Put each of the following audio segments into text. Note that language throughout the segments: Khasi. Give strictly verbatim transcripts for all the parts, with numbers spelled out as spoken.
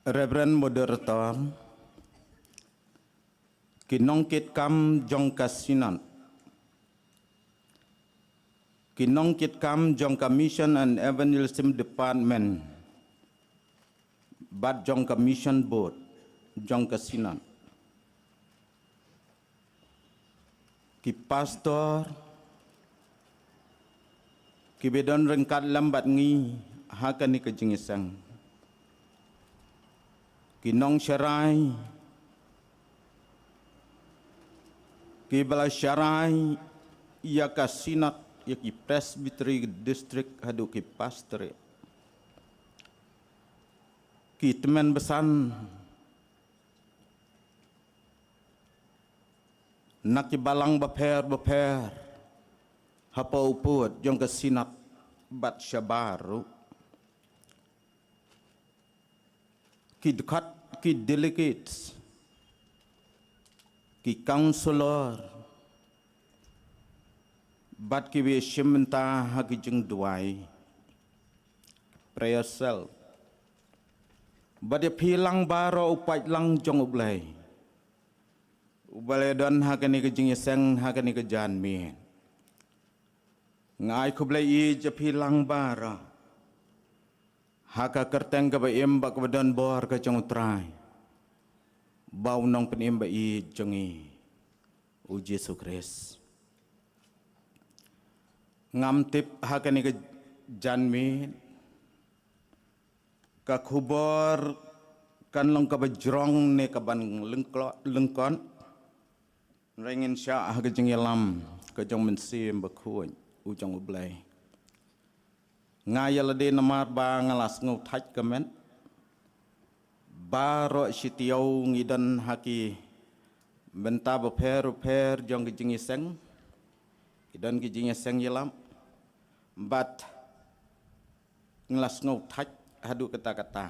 Reverend Moderator, ki nongkitkam jong ka Synod, ki nongkitkam jong ka Mission and Evangelism Department, bad jong ka Mission Board jong ka Synod, ki pastor, ki ba don ryngkat lem bad ngi ha kane ka jingïaseng, ki nongsharai, ki ba la sharai ïa ka Synod, ïa ki Presbytery District haduh ki Pastorate, ki tymmen basan na ki balang bapher bapher hapoh u pud jong ka Synod bad shabar ruh, ki dkhot, ki delegates, ki councillor, bad ki ba shim bynta ha ki jingduwai, prayer cell, bad ïa phi lang baroh u paidlang jong U Blei u ba la don ha kane ka jingïaseng ha kane ka janmiet. Nga ai khublei ïa phi lang baroh ha ka kyrteng ka ba im bad ka ba don bor ka jong U Trai bad U Nongpynim ba ïeit jong ngi, U Jisu Khrist. Ngam tip ha kane ka janmiet ka khubor kan long ka ba jrong ne ka ban lyngklo-, lyngkot. Hynrei ngin shah ha ka jingïalam ka jong u Mynsiem Bakhuid u jong U Blei. Nga ïa lade namar ba nga la sngewthait ka met, baroh shi taïew ngi don ha ki bynta bapher bapher jong ki jingïaseng, ki don ki jingïaseng ïalap, bad nga la sngewthait haduh katta katta.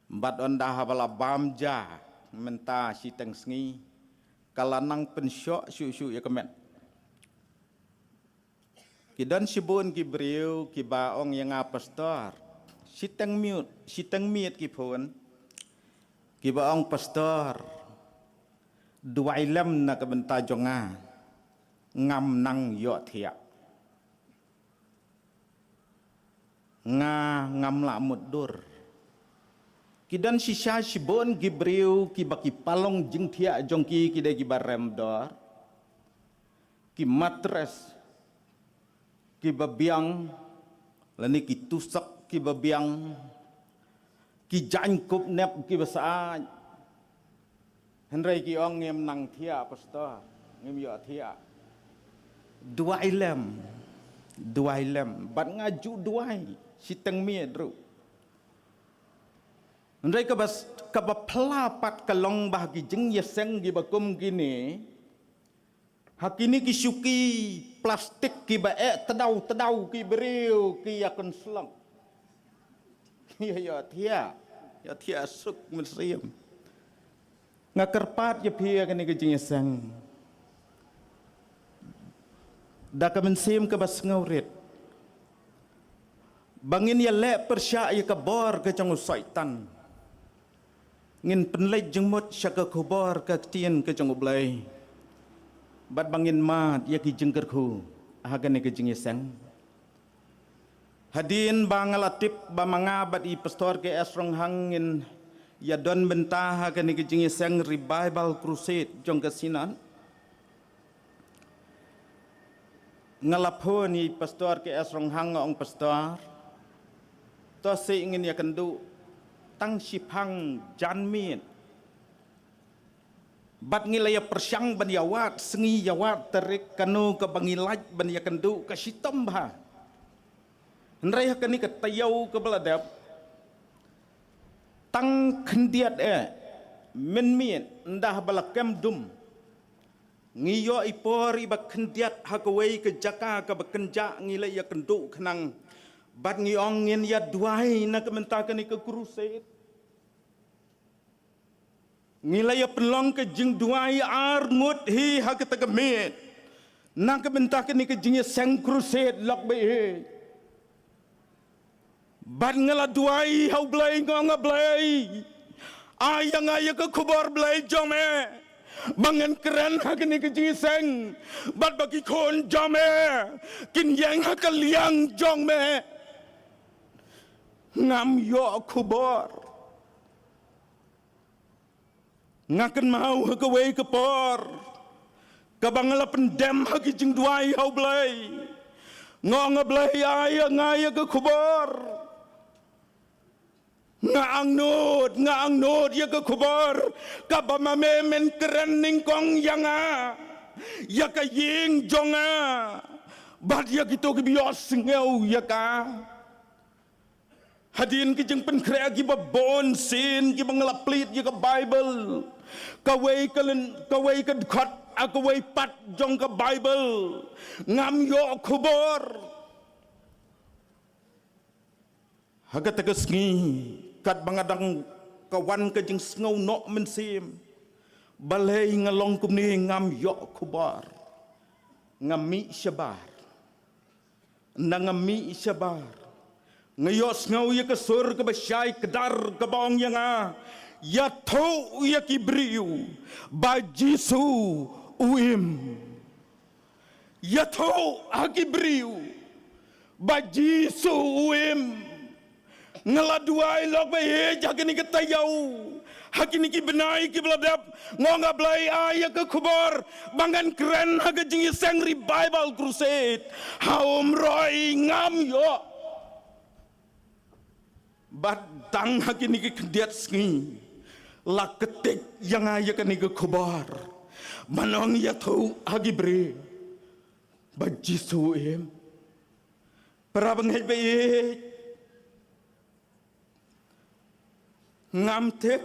Bad ynda haba la bam ja mynta shiteng sngi, ka la nang pynshoh shuh shuh ïa ka met. Ki don shibun ki briew ki ba ong ïa nga, pastor, shiteng miet, shiteng miet ki phone, ki ba ong, pastor, duwai lem na ka bynta jong nga, ngam nang ïohthiah. Nga ngam lah mutdur. Ki don shisha shibun ki briew ki ba ki palong jingthiah jong ki, ki dei ki ba rem dor, ki mattress ki ba biang, lane ki tusok ki ba biang, ki jaiñ kup nep ki ba sah. Hynrei ki ong, ngim nang thiah, pastor, ngim ïohthiah. Duwai lem, duwai lem. Bad nga ju duwai shiteng miet ruh. Hynrei ka ba s-, ka ba phylla pat ka long ba ha ki jingïaseng ki ba kum kine, ha kine ki shuki plastik ki ba eh tdaw tdaw ki briew ki ïa kynslok. Ïa, ïohthiah, ïohthiah suk mynsiem. Nga kyrpad ïa phi ha kane ka jingïaseng da ka mynsiem ka ba sngewrit, ba ngin ïaleh pyrshah ïa ka bor ka jong u Soitan. Ngin pynleit jingmut sha ka khubor ka ktien ka jong U Blei, bad ba ngin mad ïa ki jingkyrkhu ha kane ka jingïaseng. Hadien ba nga la tip ba ma nga bad i Pastor K S Ronghang ngin ïa don bynta ha kane ka jingïaseng Revival Crusade jong ka Synod, nga la phone ïa i Pastor K S Ronghang, nga ong, pastor, to seh ngin ïakynduh tang shiphang janmiet. Bad ngi la ïa pyrshang ban ïa wad sngi ïa wad tarik, kano ka ba ngi lait ban ïakynduh ka shitom bha. Hynrei ha kane ka taïew ka ba la dep, tang khyndiat eh mynmiet, ynda ba la kem dum, ngi ïoh i por i ba khyndiat ha kawei ka jaka ka ba kynjah ngi la ïakynduh khnang. Bad ngi ong ngin ïa duwai na ka bynta kane ka crusade. Ngi la ïa pynlong ka jingduwai ar ngut hi ha kata ka miet na ka bynta kane ka jingïaseng crusade lok ba ïeit. Bad nga la duwai ha U Blei, nga ong, A Blei, ai ïa nga ïa ka khubor Blei jong me, ba ngan kren ha kane ka jingïaseng, bad ba ki khun jong me kin ïeng ha ka liang jong me. Ngam ïoh khubor. Nga kynmaw ha kawei ka por, kaba nga la pyndem ha ki jingduwai ha U Blei. Nga ong, A Blei, ai ïa nga ïa ka khubor. Nga angnud, nga angnud ïa ka khubor kaba ma me men kren nyngkong ïa nga, ïa ka ïing jong nga, bad ïa kito kiba ïohsngew ïa ka. Hadien ki jingpynkhreh kiba bun sien kiba nga la plied ïa ka Baibl, kawei ka lyn, kawei ka dkhot ha kawei pat jong ka Baibl, ngam ïoh khubor. Ha kata ka sngi, katba nga dang, ka wan ka jingsngew noh mynsiem, balei nga long kumne, ngam ïoh khubor. Nga mih shabar. Nga mih shabar, nga ïohsngew ïa ka sur kaba shai kdar kaba ong ïa nga, ïathuh ïa ki briew ba Jisu u im. Ïathuh ha ki briew ba Jisu u im. Nga la duwai lok ba ïeit ha kine ki taïew, ha kine ki bnai kiba la dep. Nga ong, A Blei, ai ïa ka khubor ba ngan kren ha ka jingïaseng Revival Crusade ha Umroi, ngam ïoh. Bad tang ha kine ki khyndiat sngi la ktik ïa nga ïa kane ka khubor, ban ong, ïathuh ha ki briew ba Jisu u im. Para bangeit ba ïeit, ngam tip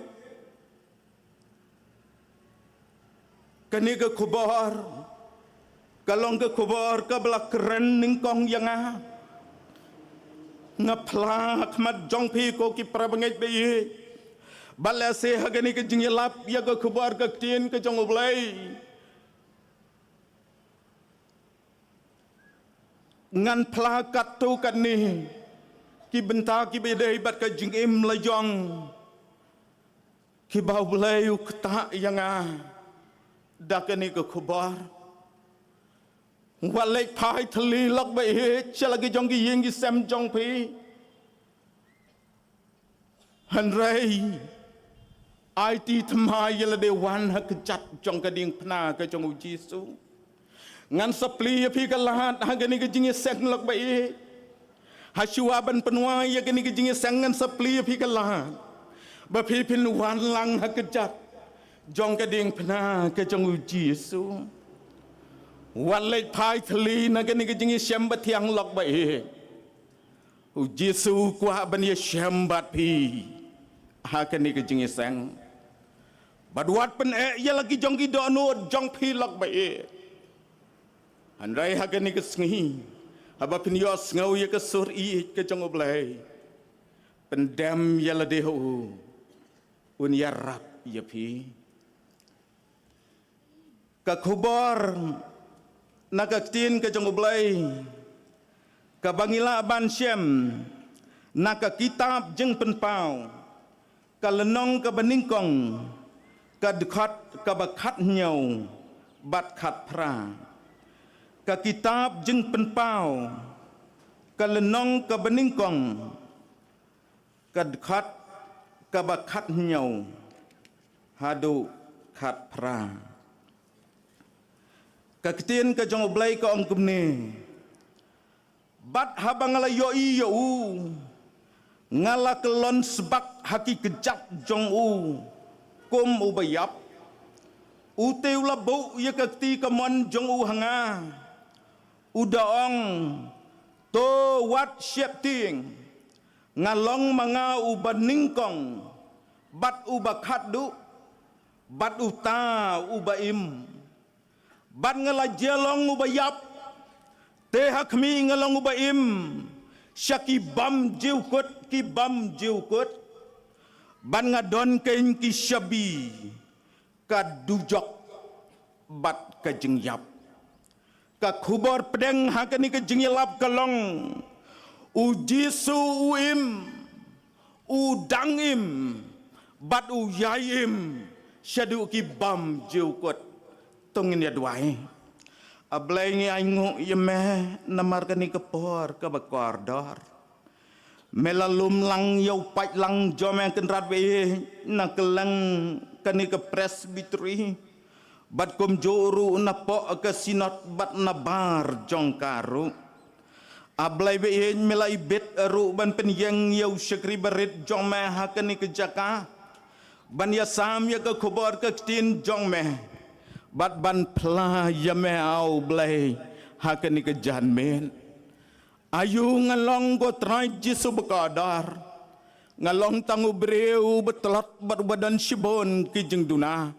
kane ka khubor ka long ka khubor kaba la kren nyngkong ïa nga. Nga phla ha khmat jong phi, ko ki para bangeit ba ïeit, ba lehse ha kane ka jingïalap ïa ka khubor ka ktien ka jong U Blei, ngan phla katto katne ki bynta kiba ïadei bad ka jingim la jong, kiba U Blei u ktah ïa nga da kane ka khubor. Wat leit phai thylli lok ba ïeit sha la ki jong ki ïing ki sem jong phi. Hynrei aiti thymmai ïa lade, wan ha kjat jong ka diengphna ka jong U Jisu. Ngan sa plie ïa phi ka lad ha kane ka jingïaseng lok ba ïeit. Hashuwa ban pynwai ïa kane ka jingïaseng, ngan sa plie ïa phi ka lad ba phi phin wan lang ha kjat jong ka diengphna ka jong U Jisu. Wat leit phai thylli na kane ka jingïashem bathiang lok ba ïeit. U Jisu u kwah ban ïashem bad phi ha kane ka jingïaseng. Bad wat pyneh ïa la ki jong ki dohnud jong phi lok ba ïeit. Hynrei ha kane ka sngi, haba phin ïohsngew ïa ka sur ïeit ka jong U Blei, pyndem ïa lade ha u, un ïarap ïa phi. Ka khubor na ka ktien ka jong U Blei kaba ngi lah ban shem na ka kitab Jingpynpaw, ka lynnong kaba nyngkong, ka dkhot kaba khathynñiew bad khatphra. Ka kitab Jingpynpaw, ka lynnong kaba nyngkong, ka dkhot kaba khathynñiew haduh khatphra. Ka ktien ka jong U Blei ka ong kumne: Bad haba nga la ïohi ïa u, nga la kyllon sbak ha ki kjat jong u kum uba ïap. Ute u la buh ïa ka kti kamon jong u ha nga, u da ong, To wat sheptieng, nga long ma nga uba nyngkong bad uba khatduh bad uta uba im. Bad nga la jia long uba ïap, te ha khmih nga long uba im sha ki bymjukut ki bymjukut. Bad nga don kein ki shabi ka dujok bad ka jingïap. Ka khubor pdeng ha kane ka jingïalap ka long, U Jisu u im, u dang im, bad u ïai im shaduh ki bymjukut. To ngin ïa duwai. A Blei, ngi ainguh ïa me namar kane ka por kaba kordor. Me la lum lang ïa u paidlang jong me, Kynrad baieit, na kylleng kane ka presbytery, bad kumjuh ruh napoh ka synod bad nabar jong ka ruh. A Blei baieit, me la ibit ruh ban pynïeng ïa u shakri barit jong me ha kane ka jaka, ban ïasam ïa ka khubor ka ktien jong me, bad ban phla ïa me, A Blei, ha kane ka janmiet. Aïu nga long, ko Trai Jisu bakordor? Nga long tang u briew uba tlot bad uba don shibun ki jingduna.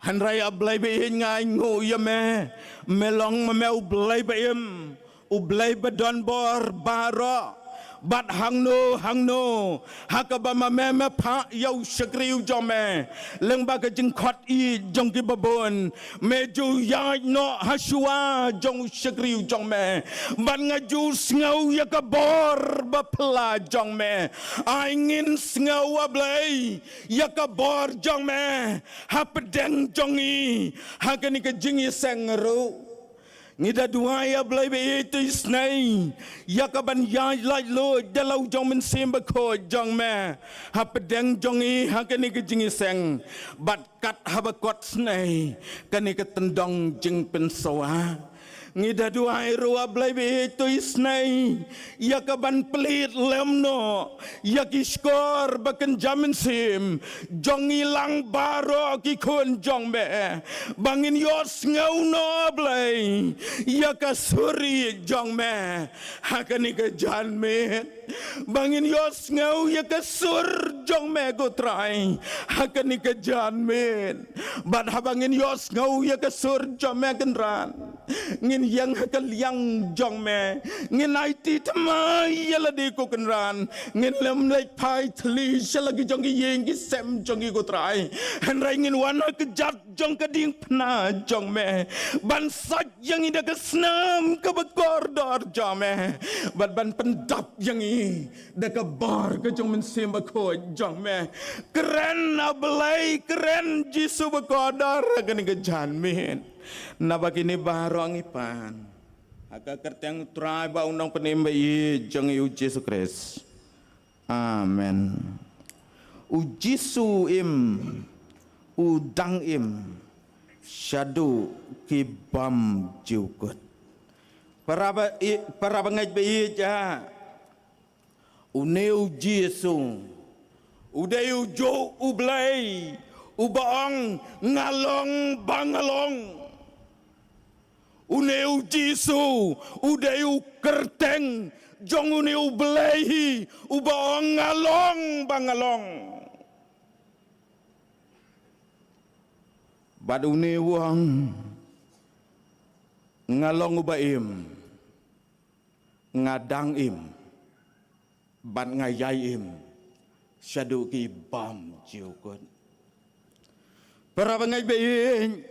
Hynrei A Blei baieit, nga ainguh ïa me, me long ma me U Blei ba im, U Blei ba don bor baroh. Bad hangno hangno ha kaba ma me me phah ïa u shakri u jong me, lyngba ka jingkhot ïeit jong ki babun, me ju ïaid noh ha shuwa jong u shakri u jong me, bad nga ju sngew ïa ka bor ba phylla jong me. Ai ngin sngew, A Blei, ïa ka bor jong me hapdeng jong ngi ha kane ka jingïaseng ruh. Ngi da duwai, A Blei baieit, to isynei ïa ka ban ïaid laitluid da la u jong u Mynsiem Bakhuid jong me hapdeng jong ngi ha kane ka jingïaseng, bad kat haba kot synei kane ka tyndong jingpynsawa. Ngi da duwai ruh, A Blei baieit, to isynei ïa ka ban plie lem noh ïa ki shkor ba kynja mynsiem jong ngi lang baroh ki khun jong me, ba ngin ïohsngew noh, A Blei, ïa ka sur ïeit jong me ha kane ka janmiet. Ba ngin ïohsngew ïa ka sur jong me, ko Trai, ha kane ka janmiet. Bad haba ngin ïohsngew ïa ka sur jong me, Kynrad, ngin ïeng ha ka liang jong me. Ngin aiti thymmai ïa lade, ko Kynrad. Ngin leit phai thylli sha la ki jong ki ïing ki sem jong ngi, ko Trai. Hynrei ngin wan ha ka kjat jong ka diengphna jong me, ban sait ïa ngi da ka snam kaba kordor jong me, bad ban pyndap ïa ngi da ka bor ka jong u Mynsiem Bakhuid jong me. Kren, A Blei, kren, Jisu bakordor, ha kane ka janmiet. Naba kine baroh ngi pan ha ka kyrteng u Trai bad u Nongpynim baieit jong ngi, U Jisu Khrist. Amen. U Jisu u im, u dang im shaduh ki bymjukut. Para ba-, i-, para bangeit baieit, ah. Une U Jisu u dei ujuh U Blei uba ong, "Nga long ba nga long." Une U Jisu u dei u kyrteng jong une U Blei hi uba ong, "Nga long ba nga long." Bad une u ong, "Nga long uba im, nga dang im, bad nga ïai im shaduh ki bymjukut." Para bangeit baieit,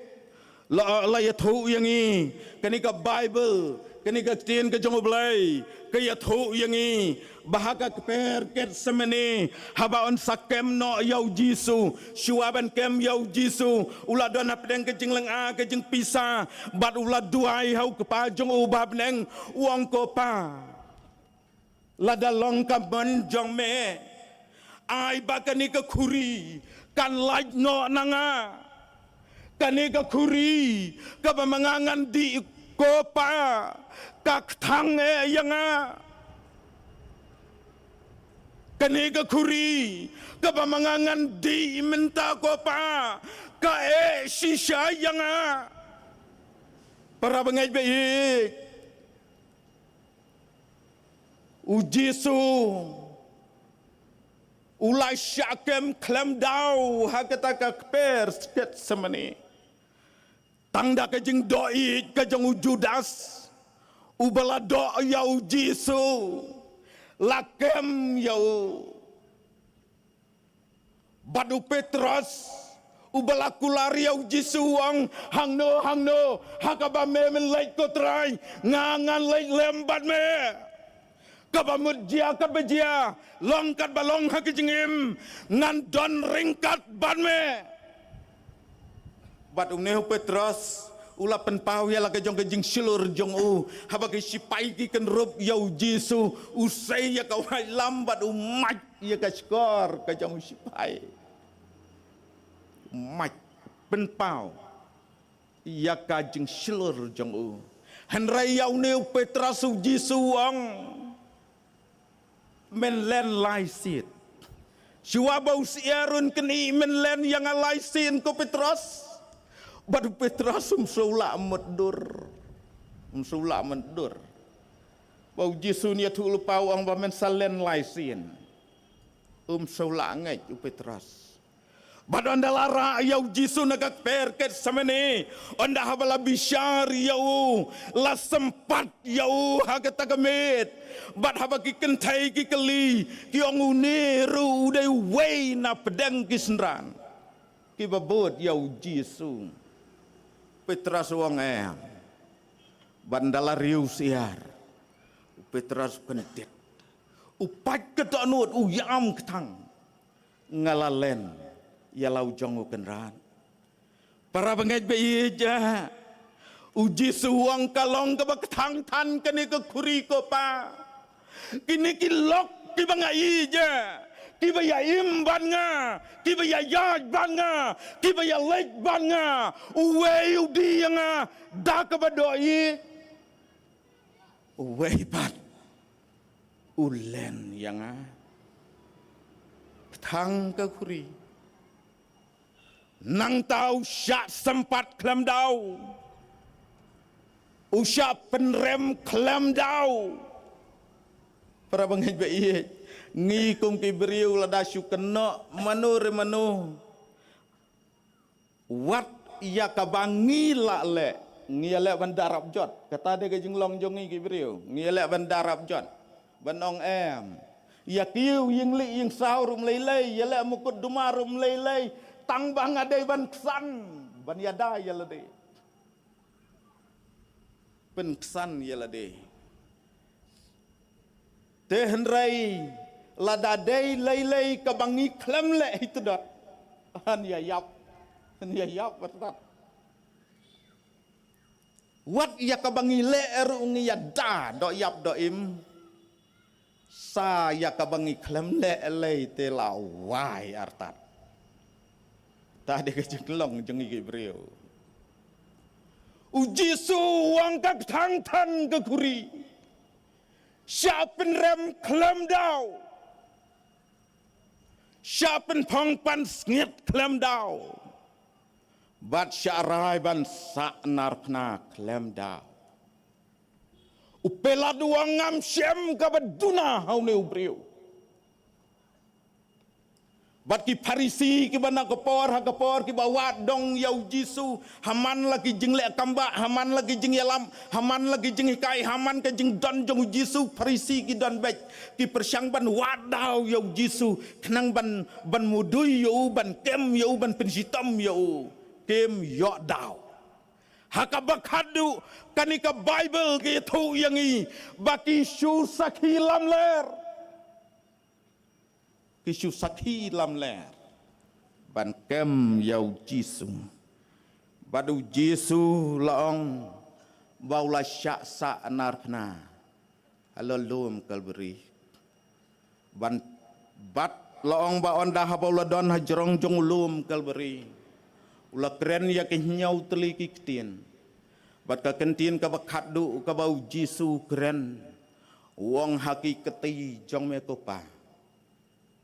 la, la ïathuh ïa ngi, kane ka Baibl, kane ka ktien ka jong U Blei, ka ïathuh ïa ngi ba ha ka kper Gethsemane, haba un sa kem noh ïa U Jisu, shuwa ban kem ïa U Jisu, u la don hapdeng ka jinglynga ka jingpisa, bad u la duwai ha U Kpa jong u uba ha bneng, u ong, "Ko Pa, lada long ka mon jong me, ai ba kane ka khuri kan lait noh na nga. Kane ka khuri kaba ma nga ngan dih, ko Pa, ka kthang eh ïa nga. Kane ka khuri kaba ma nga ngan dih mynta, ko Pa, ka eh shisha ïa nga." Para bangeit baieit, U Jisu u la shah kem khlem daw ha kata ka kper Gethsemane. Tang da ka jingdoh ïeit ka jong u Judas, uba la doh ïa U Jisu, la kem ïa u. Bad u Petros, uba la kular ïa U Jisu, u ong, "Hangno, hangno, ha kaba me men leit, ko Trai, nga ngan leit lem bad me." Kaba mut jia kaba jia, long katba long ha ka jingim, ngan don ryngkat bad me. Bad une u Petros u la pynpaw ïa la ka jong ka jingshlur jong u. Haba ki shipai ki kynrup ïa u Jisu, u sei ïa ka waitlam bad u mait ïa ka shkor ka jong u shipai. U mait, pynpaw ïa ka jingshlur jong u. Hynrei ïa une u Petros u Jisu u ong, men len lai sien. Shuwa ba u syiar un kynnoh men len ïa nga lai sien ko Petros. Bad u Petros um shu lah mutdur. Um shu lah mutdur. Ba u Jisu un ïathuh lypa u ong ba men sa len lai sien. Um shu lah ngeit u Petros. Bad ynda la rah ïa u Jisu na ka kper Getsemane, ynda haba la bishar ïa u, la sympat ïa u ha kata ka miet. Bad haba ki kynthei ki kylli, ki ong une ruh u dei uwei na pdeng ki synran kiba bud ïa u Jisu. Petros u ong em. Bad ynda la riew syiar, u Petros u kyndit. U pait ka dohnud, u ïam kthang. Nga la len ïa la u jong u Kynrad. Para bangeit ba ïeit, u Jisu u ong ka long kaba kthang than kane ka khuri ko Pa. Kine ki lok kiba nga ïeit, kiba ïa im bad nga, kiba ïa ïaid bad nga, kiba ïa leit bad nga, uwei u die ïa nga da kaba doh ïeit. Uwei pat u len ïa nga. Kthang ka khuri. Nangta u shah sympat khlem daw. U shah pynrem khlem daw. Para bangeit ba ïeit, ngi kum ki briew lada shu kynnoh mano re mano, wat ïa kaba ngi lah leh, ngi ïa leh ban darap jot. Kata dei ka jinglong jong ngi ki briew, ngi ïa leh ban darap jot. Ban ong em, ïa kiew ïing lieh ïing saw ruh ym lei lei, ïa leh mukut duma ruh ym lei lei. Tang ba nga dei ban ksan, ban ïada ïa lade. Pynksan ïa lade. Te hynrei lada dei lei lei kaba ngi khlem leh hi tudot, han ïa ïap, han ïa ïap bad tat. Wat ïa kaba ngi leh ruh ngi ïada doh ïap doh im. Sa ïa kaba ngi khlem leh lei te la wai artat. Ta dei ka jinglong jong ngi ki briew. U Jisu u ong ka kthang than ka khuri. Shah pynrem khlem daw. Shah pynphong pansngiat khlem daw. Bad shah rai ban sah narphna khlem daw. U Pilat u ong ngam shem kaba duna ha une u briew. Bad ki Pharisi kiba na ka por ha ka por kiba wad dong ïa u Jisu, ha man la ki jingleh kambah, ha man la ki jingïalam, ha man la ki jinghikai, ha man ka jingdon jong u Jisu, Pharisi ki don beit, ki pyrshang ban wad daw ïa u Jisu, khnang ban, ban mudui ïa u, ban kem ïa u, ban pynshitom ïa u. Kim ïoh daw. Ha kaba khatduh, kane ka Baibl ka ïathuh ïa ngi ba ki shu sakhi lamler. Ki shu sakhi lamler ban kem ïa u Jisu. Bad u Jisu la ong ba u la shah sah narphna ha la lum Kalbari. Ban, bad la ong ba ynda haba u la don ha jrong jong u lum Kalbari, u la kren ïa ki hynñiew tylli ki ktien. Bad ka kyntien kaba khatduh kaba u Jisu u kren, u ong ha ki kti jong me ko Pa,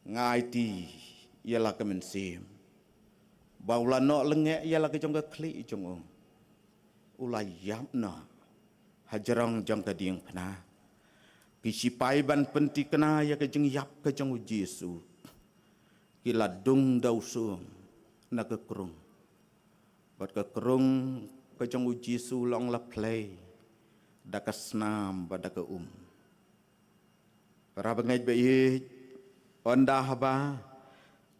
nga aiti ïa la ka mynsiem. Ba u la noh lyngngoh ïa la ka jong ka khlieh jong u, u la ïap noh ha jrong jong ka diengphna. Ki shipai ban pynthikna ïa ka jingïap ka jong u Jisu, ki la dung da u sum na ka krung. Bad ka krung ka jong u Jisu la ong la phlei da ka snam bad da ka um. Para bangeit ba ïeit, ynda haba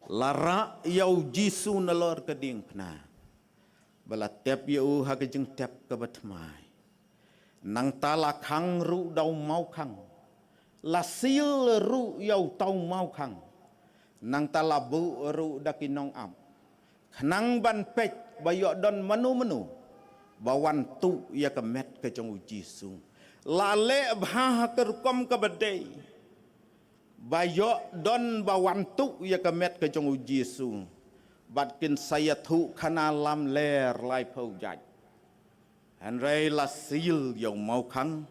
la rah ïa u Jisu nalor ka diengphna, ba la tep ïa u ha ka jingtep kaba thymmai. Nangta la khang ruh da u mawkhang. La seal ruh ïa u tau mawkhang. Nangta la buh ruh da ki nongap. Khnang ban peit ba ïoh don mano mano ba wan tuh ïa ka met ka jong u Jisu. La leh bha ha ka rukom kaba dei. Ba ïoh don ba wan tuh ïa ka met ka jong u Jisu. Bad kin sa ïathuh khana lamler laiphew jait. Hynrei la seal ïa u mawkhang,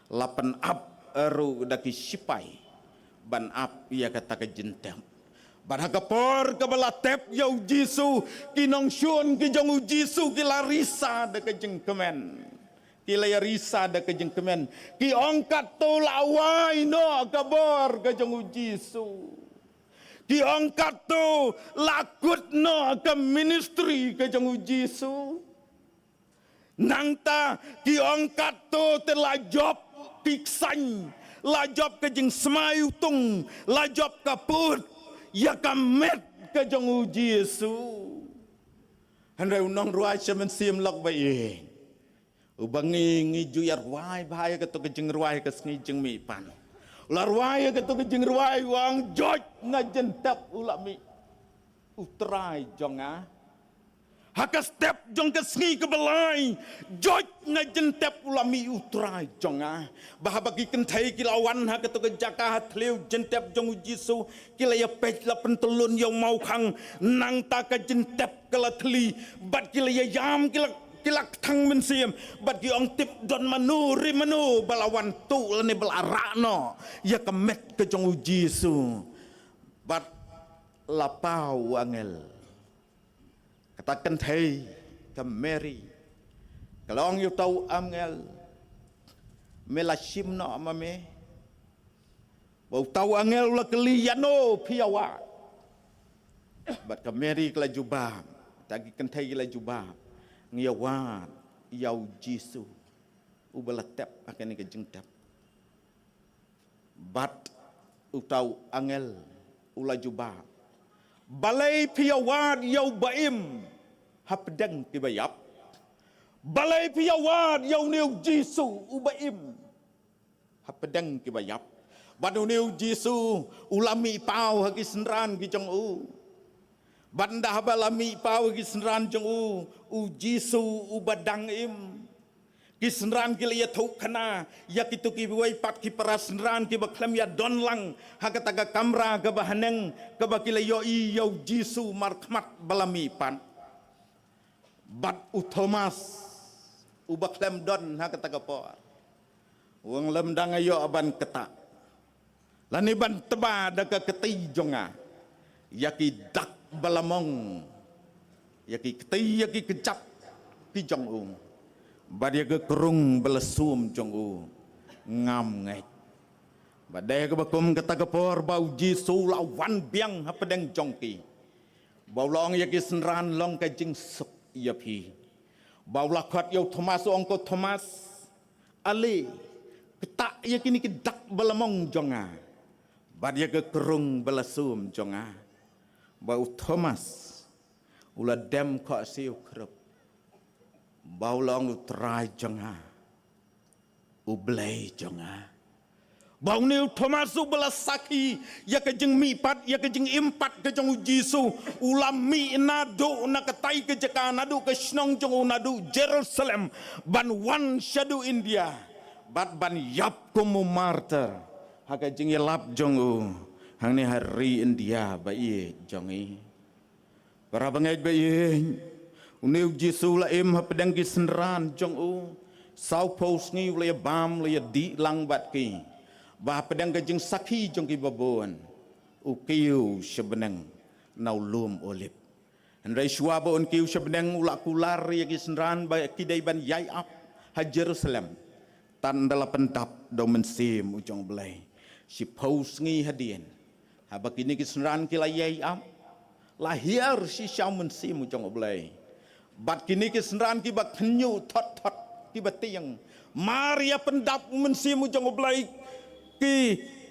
la pynap ruh da ki sipai ban ap ïa kata ka jingtep. Bad ha ka por kaba la tep ïa u Jisu, ki nongshun ki jong u Jisu ki la risa da ka jingkmen. Ki la ïa risa da ka jingkmen. Ki ong katto la wai noh ka bor ka jong u Jisu. Ki ong katto la kut noh ka ministry ka jong u Jisu. Nangta ki ong katto te la jop ki ksain, la jop ka jingsmai utung, la jop ka put ïa ka met ka jong u Jisu. Hynrei u nongrwai sha mynsiem lok ba ïeit. Uba ngi ngi ju ïa rwai bha ïa kato ka jingrwai ka sngi jingmihpat. U la rwai ïa kato ka jingrwai u ong joit na jingtep u la mih u Trai jong nga. Ha ka step jong ka sngi kaba lai, joit na jingtep u la mih u Trai jong nga. Ba haba ki kynthei ki la wan ha kato ka jaka ha thliew jingtep jong u Jisu, ki la ïa peit la pyntyllun ïa u mawkhang, nangta ka jingtep ka la thli, bad ki la ïa ïam ki la ki la kthang mynsiem, bad ki ong tip don mano re mano ba la wan tuh lane ba la rah noh ïa ka met ka jong u Jisu. Bad la paw u angel. Kata ka kynthei ka Mary ka la ong ïa uta u angel, me la shim noh ma me? Ba uta u angel u la kylli ïano phi ïa wad. Bad ka Mary ka la jubab, ta ki kynthei ki la jubab, ngi ïa wad ïa u Jisu uba la tep ha kane ka jingtep. Bad uta u angel u la jubab, balei phi ïa wad ïa uba im hapdeng kiba ïap? Balei phi ïa wad ïa une u Jisu uba im hapdeng kiba ïap? Bad une u Jisu u la mih paw ha ki synran ki jong u. Bad ynda haba la mih paw ha ki synran jong u, u Jisu uba dang im. Ki synran ki la ïathuh khana ïa kito kiwei pat ki para synran kiba khlem ïa don lang ha kata ka kamra kaba haneng kaba ki la ïohi ïa u Jisu markhmat ba la mih pat. Bad u Thomas uba khlem don ha kata ka por u ong lymda nga ïoh ban ktah lane ban tba da ka kti jong nga ïa ki dak ba la mong, ïa ki kti ïa ki kjat ki jong u, bad ïa ka krung ba la sum jong u, ngam ngeit. Bad dei kaba kum kata ka por ba u Jisu u la wan biang hapdeng jong ki. Ba u la ong ïa ki synran, long ka jingsuk ïa phi. Ba u la khot ïa u Thomas u ong, ko Thomas, ale, ktah ïa kine ki dak ba la mong jong nga bad ïa ka krung ba la sum jong nga. Ba u Thomas u la dem khohsiew khrup. Ba u la ong, u Trai jong nga, u Blei jong nga. Ba une u Thomas uba la sakhi ïa ka jingmihpat, ïa ka jingimpat ka jong u Jisu, u la mih naduh na katai ka jaka, naduh ka shnong jong u, naduh Jerusalem, ban wan shaduh India bad ban ïap kum u martyr ha ka jingïalap jong u hangne ha ri India ba ïeit jong ngi. Para bangeit ba ïeit, une u Jisu u la im hapdeng ki synran jong u. Sawphew sngi u la ïa bam, u la ïa dih lang bad ki. Ba hapdeng ka jingsakhi jong ki babun, u kiew sha bneng na u lum Olib. Hynrei shuwa ba un kiew sha bneng u la kular ïa ki synran ba ki dei ban ïai ap ha Jerusalem. Tad ynda la pyndap da u Mynsiem u jong u Blei. Shiphew sngi hadien, haba kine ki synran ki la ïai ap, la hiar shisha u Mynsiem u jong u Blei. Bad kine ki synran kiba khynñiuh thot thot, kiba tieng, mar ïa pyndap u Mynsiem u jong u Blei, ki,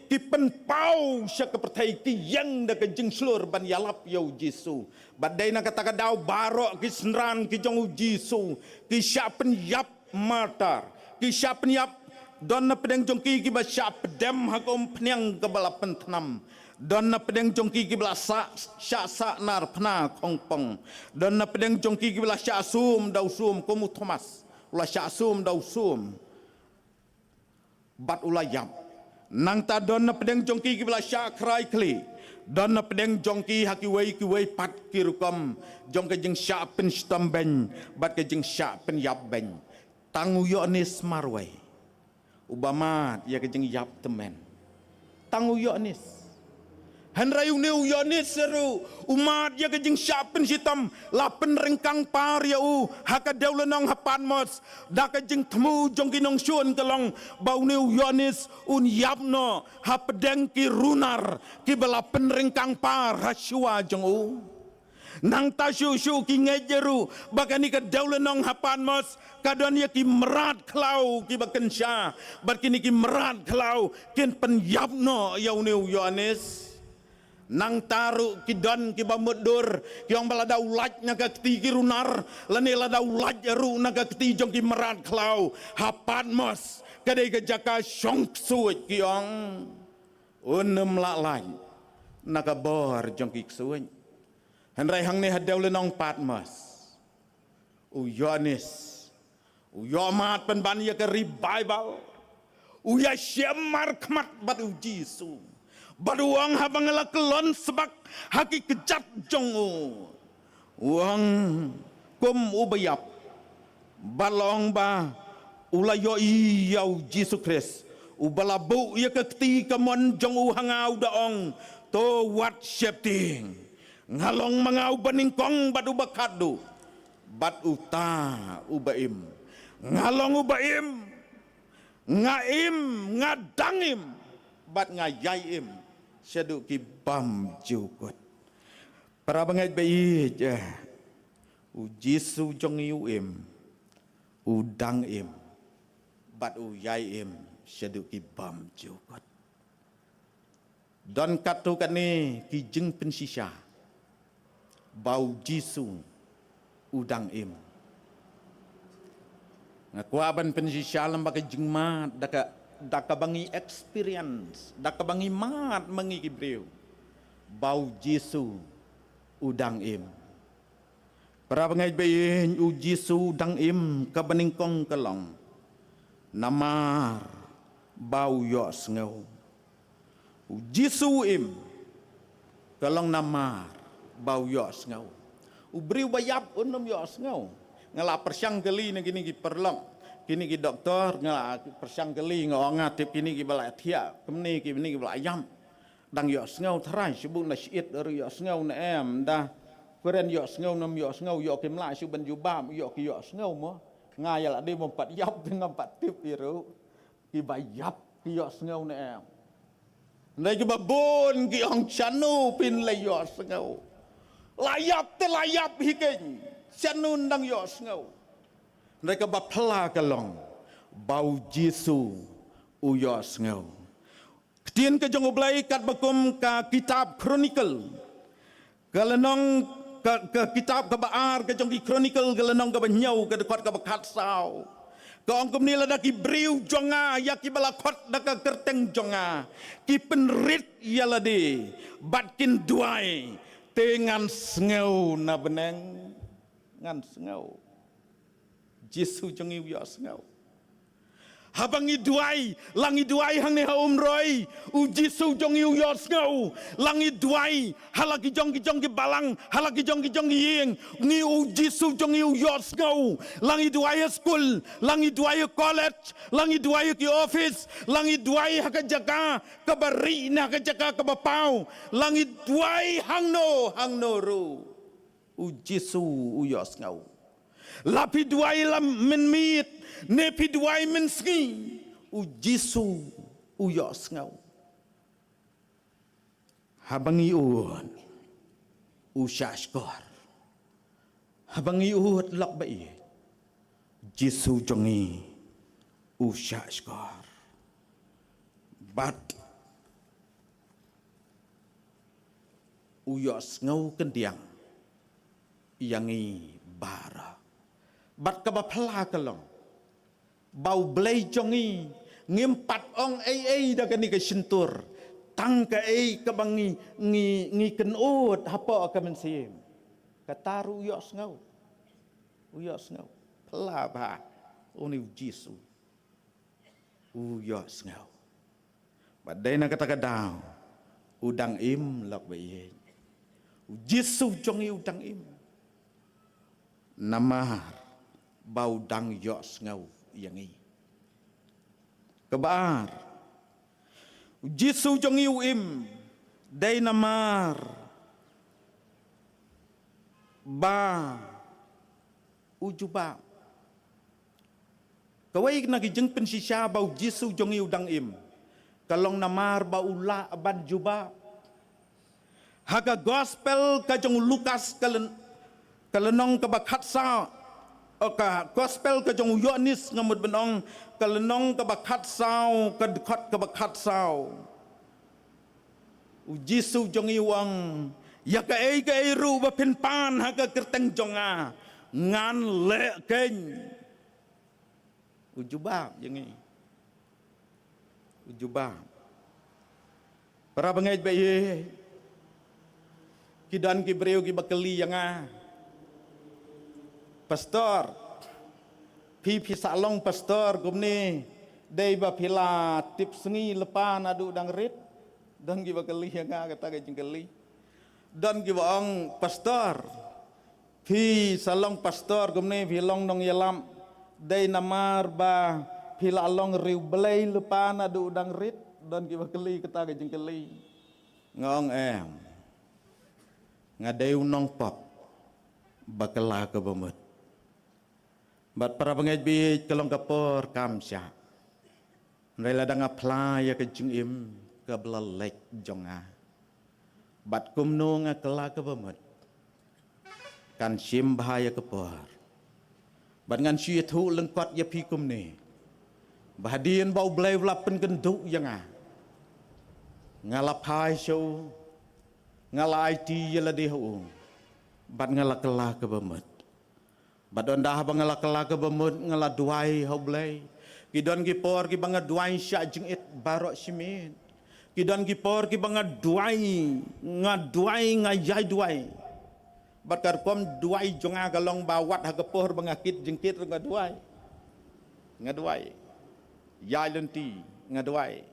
ki pynpaw sha ka pyrthei, ki ïeng da ka jingshlur ban ïalap ïa u Jisu. Bad dei na kata ka daw baroh ki synran ki jong u Jisu ki shah pynïap martyr, ki shah pynïap Don na pdeng jong ki kiba shah pdem ha ka umphniang kaba la pynthnam. Don na pdeng jong ki kiba la sah, shah sah nar phna khongpong. Don na pdeng jong ki kiba la shah sum da u sum kum u Thomas. U la shah sum da u sum. Bad u la ïap. Nangta don na pdeng jong ki kiba la shah khrai khlieh. Don na pdeng jong ki ha kiwei kiwei pat ki rukom jong ka jingshah pynshitom beiñ bad ka jingshah pynïap beiñ. Tang u Ïoannis marwei uba mad ïa ka jingïap tymmen. Tang u Ïoannis. Hynrei une u Ïoannis ruh u mad ïa ka jingshah pynshitom, la pynryngkang par ïa u ha ka dewlynnong ha Patmos. Da ka jingthmu jong ki nongshun ka long ba une u Ïoannis un ïap noh ha pdeng ki runar kiba la pynryngkang par ha shuwa jong u. Nangta shuh shuh ki ngeit ruh ba kane ka dewlynnong ha Patmos ka don ïa ki mrad khlaw kiba kynsha, bad kine ki mrad khlaw kin pynïap noh ïa une u Ïoannis. Nangta ruh ki don kiba mutdur, ki ong ba lada u lait na ka kti ki runar, lane lada u lait ruh na ka kti jong ki mrad khlaw ha Patmos, ka dei ka jaka shong ksuid, ki ong. Un ym lah lait na ka bor jong ki ksuid. Hynrei hangne ha dewlynnong Patmos, u Ïoannis u ïoh mad pynban ïa ka revival. U ïashem markhmat bad u Jisu. Bad u ong, haba nga la kyllon sbak ha ki kjat jong u, u ong, kum uba ïap. Bad la ong ba u la ïohi ïa u Jisu Khrist uba la buh ïa ka kti kamon jong u ha nga, u da ong, to wat sheptieng. Nga long ma nga uba nyngkong bad uba khatduh, bad uta uba im. Nga long uba im, nga im, nga dang im, bad nga ïai im shaduh ki bymjukut. Para bangeit ba ïeit, eh, u Jisu jong ngi u im, u dang im, bad u ïai im shaduh ki bymjukut. Don katto katne ki jingpynshisha ba u Jisu u dang im. Nga kwah ban pynshisha lem bad ka jingmad da ka, da kaba ngi experience, da kaba ngi mad ma ngi ki briew, ba u Jisu u dang im. Para bangeit ba ïeit, u Jisu u dang im, kaba nyngkong ka long namar ba u ïohsngew. U Jisu u im, ka long namar ba u ïohsngew. U briew ba ïap un ym ïohsngew. Nga la pyrshang kylli na kine ki paralok, kine ki doktor, nga la pyrshang kylli, nga ong, nga tip kine kiba la thiah kumne, kine kiba la ïap dang ïohsngew tharai, shu buh na shyiet ruh ïohsngew ne em, da kren ïohsngew ne ym ïohsngew, ïoh kim lah shu ban jubab, ïoh ki ïohsngew mo. Nga ïa lade mo, ym pat ïap te ngam pat tip ïa ruh. Kiba ïap ki ïohsngew ne em? Hynrei kiba bun ki ong, shano phin leit ïohsngew? La ïap te la ïap hi keiñ, shano dang ïohsngew? Hynrei kaba phylla ka long ba u Jisu u ïohsngew. Ktien ka jong U Blei katba kum ka kitab Chronicle, ka lynnong, ka, ka kitab kaba ar ka jong ki Chronicle, ka lynnong kaba hynñiew, ka dkhot kaba khatsaw, ka ong kumne, lada ki briew jong nga, ïa kiba la khot da ka kyrteng jong nga, ki pynrit ïa lade bad kin duwai, te ngan sngew na bneng. Ngan sngew. Jisu jong ngi u ïohsngew. Haba ngi duwai, la ngi duwai hangne ha Umroi, u Jisu jong ngi u ïohsngew. La ngi duwai ha la ki jong ki jong ki balang, ha la ki jong ki jong ki ïing, ngi, u Jisu jong ngi u ïohsngew. La ngi duwai ha skul, la ngi duwai ha college, la ngi duwai ha ki office, la ngi duwai ha ka jaka kaba rieh ne ha ka jaka kaba paw, la ngi duwai hangno hangno ruh, u Jisu u ïohsngew. La phi duwai la mynmiet ne phi duwai mynsngi, u Jisu u ïohsngew. Haba ngi ud, u shahshkor. Haba ngi ud, lok ba ïeit, Jisu jong ngi u shahshkor. Bad u ïohsngew kyndiang ïa ngi baroh. Bad kaba phylla ka long ba U Blei jong ngi Ngim pat ong ei ei da kane ka shyntur. Tang kaei kaba ngi, ngi, ngi kynnoh hapoh ka mynsiem. Kata ruh u ïohsngew. U ïohsngew. Pla ba. Une u Jisu. U ïohsngew. Bad dei na kata ka daw. U dang im lok ba ïeit. U Jisu jong ngi u dang im. Namar ba u dang ïohsngew ïa ngi. Kaba ar. U Jisu jong ngi u im. Dei namar ba u jubab. Kawei na ki jingpynshisha ba u Jisu jong ngi u dang im. Ka long namar ba u lah ban jubab. Ha ka gospel ka jong u Lukas ka lyn-, ka lynnong kaba khatsaw. O ka gospel ka jong u Ïoannis nga mut ban ong ka lynnong kaba khatsaw, ka dkhot kaba khatsaw. U Jisu jong ngi u ong, ïa kaei kaei ruh ba phin pan ha ka kyrteng jong nga, ngan leh keiñ. U jubab ïa ngi. U jubab. Para bangeit ba ïeit. Ki don ki briew kiba kylli ïa nga. Pastor. Phi phi sa long pastor kumne. Dei ba phi la tip sngi lypa naduh dang rit. Don kiba kylli ïa nga kata ka jingkylli. Don kiba ong pastor. Phi sa long pastor kumne phi long nongïalam. Dei namar ba phi la long riewblei lypa naduh dang rit. Don kiba kylli kata ka jingkylli. Nga ong em. Nga dei u nongpop ba kylla kaba mut. Bad para bangeit ba ïeit ka long ka por kam shah. Hynrei lada nga phla ïa ka jingim kaba la leit jong nga. Bad kumno nga kylla kaba mut. Kan shim bha ïa ka por. Bad ngan shu ïathuh lyngkot ïa phi kumne. Ba hadien ba U Blei u la pynkynduh ïa nga. Nga la phai sha u. Nga la aiti ïa lade ha u. Bad nga la kylla kaba mut. Bad ynda haba nga la kylla kaba mut nga la duwai ha U Blei. Ki don ki por kiba nga duwai shah jingit baroh shi miet. Ki don ki por kiba nga duwai, nga duwai, nga ïai duwai. Bad ka rukom duwai jong nga ka long ba wat ha ka por ba nga kit jingkit ruh nga duwai. Nga duwai. Ïai lynti, nga duwai.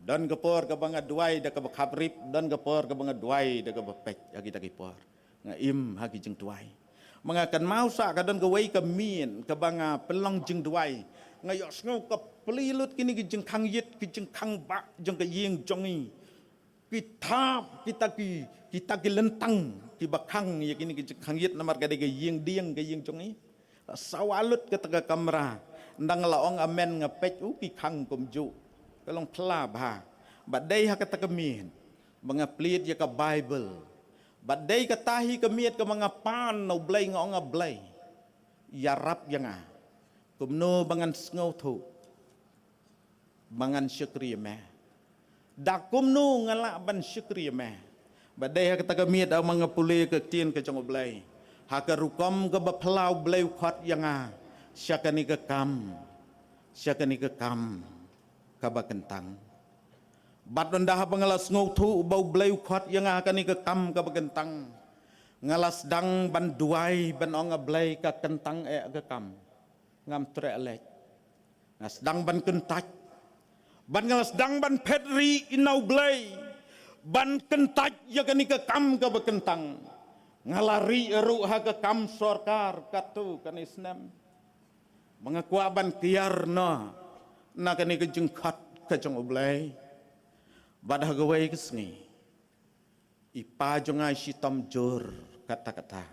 Don ka por kaba nga duwai da kaba khaprip, don ka por kaba nga duwai da kaba peit ha kita ki por. Nga im ha ki jingduwai. Ma nga kynmaw sa ka don kawei ka miet kaba nga pynlong jingduwai. Nga ïohsngew ka plie lut kine ki jingkhang ïit ki jingkhang bah jong ka ïing jong ngi. Ki thap kita ki, kita ki lyntang kiba khang ïa kine ki jingkhang ïit namar ka dei ka ïing dieng ka ïing jong ngi. La sawa lut kata ka kamra. Ynda nga la ong amen nga peit u ki khang kumjuh. Ka long pla bha. Bad dei ha kata ka miet ba nga plie ïa ka Baibl. Bad dei kata hi ka miet kaba nga pan na U Blei nga ong A Blei. Ïarap ïa nga. Kumno ba ngan sngewthuh. Ba ngan shakri ïa me. Da kumno nga lah ban shakri ïa me. Bad dei ha kata ka miet haba nga pule ka ktien ka jong U Blei. Ha ka rukom kaba phylla U Blei u khot ïa nga. Sha kane ka kam. Sha kane ka kam. Kaba kyntang. Bad ynda haba nga la sngewthuh ba U Blei u khot ïa nga ha kane ka kam kaba kyntang. Nga la sdang ban duwai ban ong A Blei ka kyntang eh ka kam. Ngam treh leit. Nga sdang ban kyntait. Bad nga la sdang ban phet rieh na U Blei. Ban kyntait ïa kane ka kam kaba kyntang. Nga la rieh ruh ha ka kam sorkar katto katne snem. Ba nga kwah ban kiar noh na kane ka jingkhot ka jong U Blei. Bad ha kawei ka sngi. I pa jong nga i shitom jur katta katta.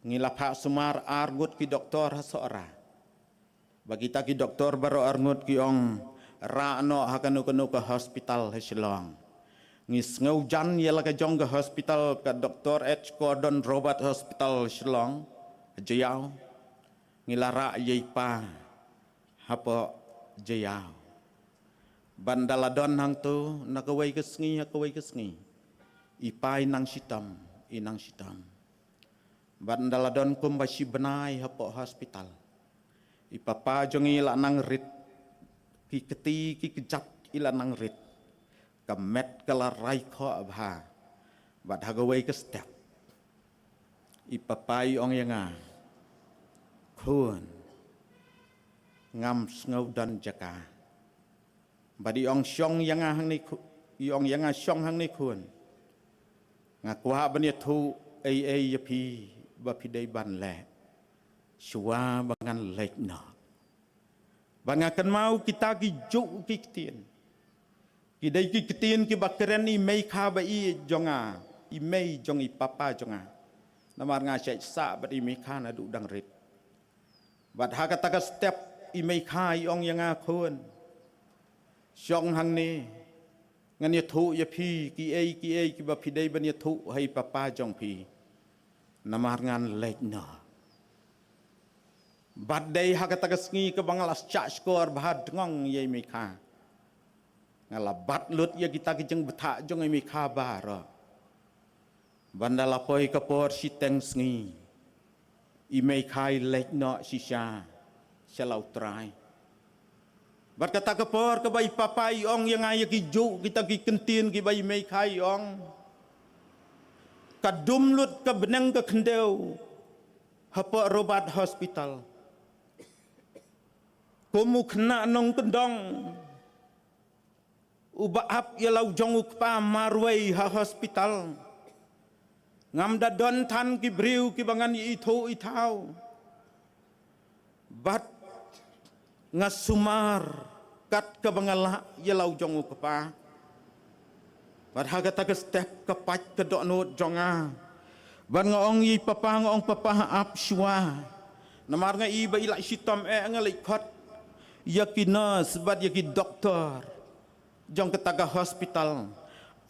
Ngi la phah sumar arngut ki doktor ha Sohra. Ba kita ki doktor baroh arngut ki ong rah noh ha kano kano ka hospital ha Shillong. Ngi sngew jan ïa la ka jong ka hospital ka Doktor H Gordon Roberts Hospital Shillong. Jaiaw. Ngi la rah ïa i pa hapoh jaiaw. Bad ynda la don hangto na kawei ka sngi ha kawei ka sngi. I pa i nang shitom, i nang shitom. Bad ynda la don kumba shi bnai hapoh hospital. I papa jong i la nang rit. ki kti ki kjat i la nang rit. Ka met ka la rai khoh bha. Bad ha kawei ka step, i papa i ong ïa nga, khun, ngam sngew don jaka. Bad i ong shong ïa nga hangne khu-, i ong ïa nga shong hangne khun. Nga kwah ban ïathuh ei ei ïa phi ba phi dei ban leh shuwa ba ngan leit noh. Ba nga kynmaw kita ki juh ki ktien. Ki dei ki ktien kiba kren i mei kha ba i jong nga, i mei jong i papa jong nga. Namar nga shait sah bad i mei kha naduh dang rit. Bad ha kata ka step i mei kha i ong ïa nga khun, shong hangne, ngan ïathuh ïa phi ki ei ki ei kiba phi dei ban ïathuh ha i papa jong phi. Namar ngan leit noh. Bad dei ha kata ka sngi kaba nga la shah shkor bha dngong ïa i mei kha. Nga la bat lut ïa kita ki jingbthah jong i mei kha baroh. Ban da la poi ka por shiteng sngi, i mei kha i leit noh shisha sha la u Trai. Bad kata ka por kaba i papa i ong ïa nga ïa ki juh kita ki kyntien kiba i mei kha i ong, ka dum lut ka bneng ka khyndew hapoh Robert Hospital. Kum u khynnah nongkyndong uba ap ïa la u jong u kpa marwei ha hospital, ngam da don than ki briew kiba ngan ïa ithuh ithaw. Bad nga sumar kat kaba nga lah ïa la u jong u kpa. Bad ha kata ka step ka pait ka dohnud jong nga. Bad nga ong ïa i papa, nga ong, "Papa, ap shuwa." Namar nga i ba i la shitom eh, nga leit khot ïa ki nurse bad ïa ki doktor jong kata ka hospital.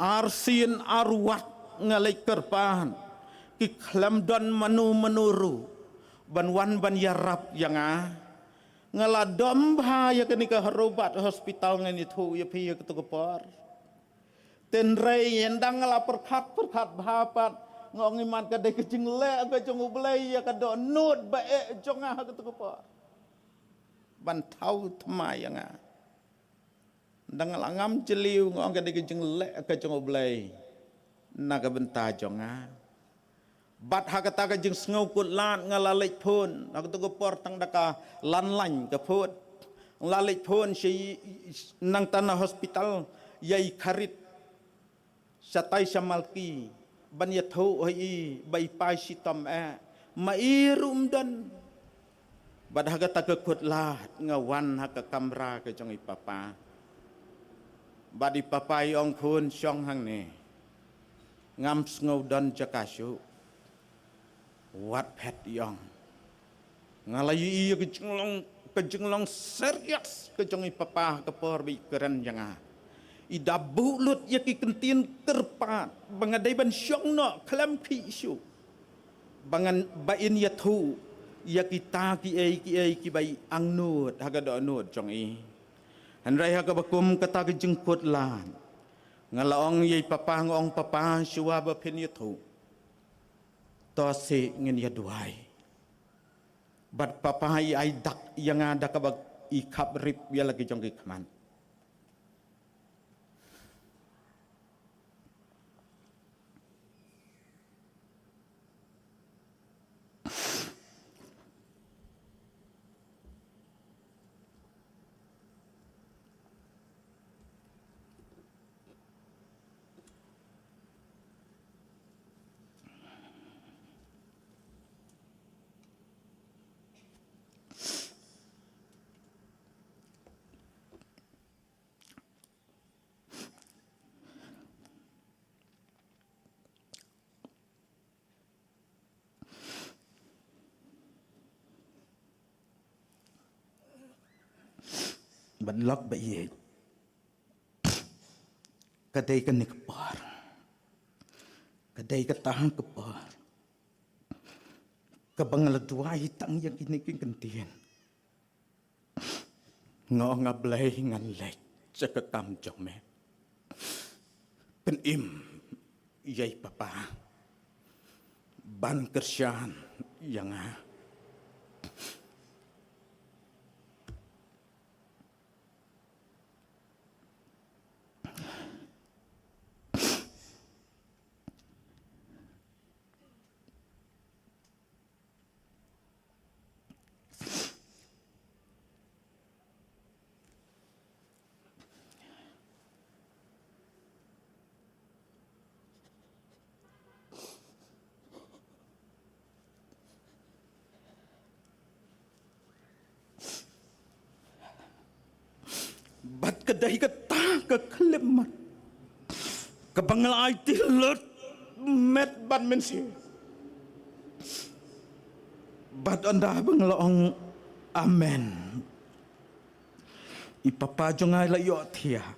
Arsien arwat nga leit kyrpad, ki khlem don mano mano ruh ban wan ban ïarap ïa nga. Nga la dom bha ïa kane ka Robert Hospital, ngan ïathuh ïa phi ha kato ka por. Hynrei ynda nga la pyrkhat pyrkhat bha pat, nga ong, "Imat ka dei ka jingleh ka jong U Blei ïa ka dohnud ba eh jong nga ha kato ka por ban thaw thma ïa nga." Ynda nga la ngam jylliew, nga ong, "Ka dei ka jingleh ka jong U Blei na ka bynta jong nga." Bad ha kata ka jingsngew kut lad nga la leit phone, ha kato ka por tang da ka landline ka phone. Nga la leit phone sha i, nangta na hospital, ïa i Kharit, shatai sha Malki, ban ïathuh ha i ba i pa i shitom eh, ma i ruh ym don. Bad ha kata ka kut lad nga wan ha ka kamra ka jong i papa. Bad i papa i ong, "Khun, shong hangne, ngam sngew don jaka shuh." Wat phet i ong. Nga la ïohi ïa ka jinglong, ka jinglong serious ka jong i papa ha ka por ba i kren ïa nga. I da buh lut ïa ki kyntien kyrpad ba nga dei ban shong noh khlem khih shuh, ba ngan, ba in ïathuh ïa kita kiei kiei kiba i angnud ha ka dohnud jong i. Hynrei ha kaba kum kata ka jingkut lad, nga la ong ïa i papa, nga ong, "Papa, shuwa ba phin ïathuh, to seh ngin ïa duwai." Bad papa i ai dak ïa nga da kaba i khap rip ïa la ki jong ki khmat. Bad lok ba ïeit, ka dei kane ka por, ka dei kata ka por kaba nga la duwai tang ïa kine ki kyntien. Nga ong, "A Blei, ngan leit sha ka kam jong me." Pynim ïa i papa ban kyrshan ïa nga. Ka dei kata ka khyllipmat kaba nga la aiti lut met bad mynsiem. Bad ynda ba nga la ong amen, i papa jong nga i la ïohthiah.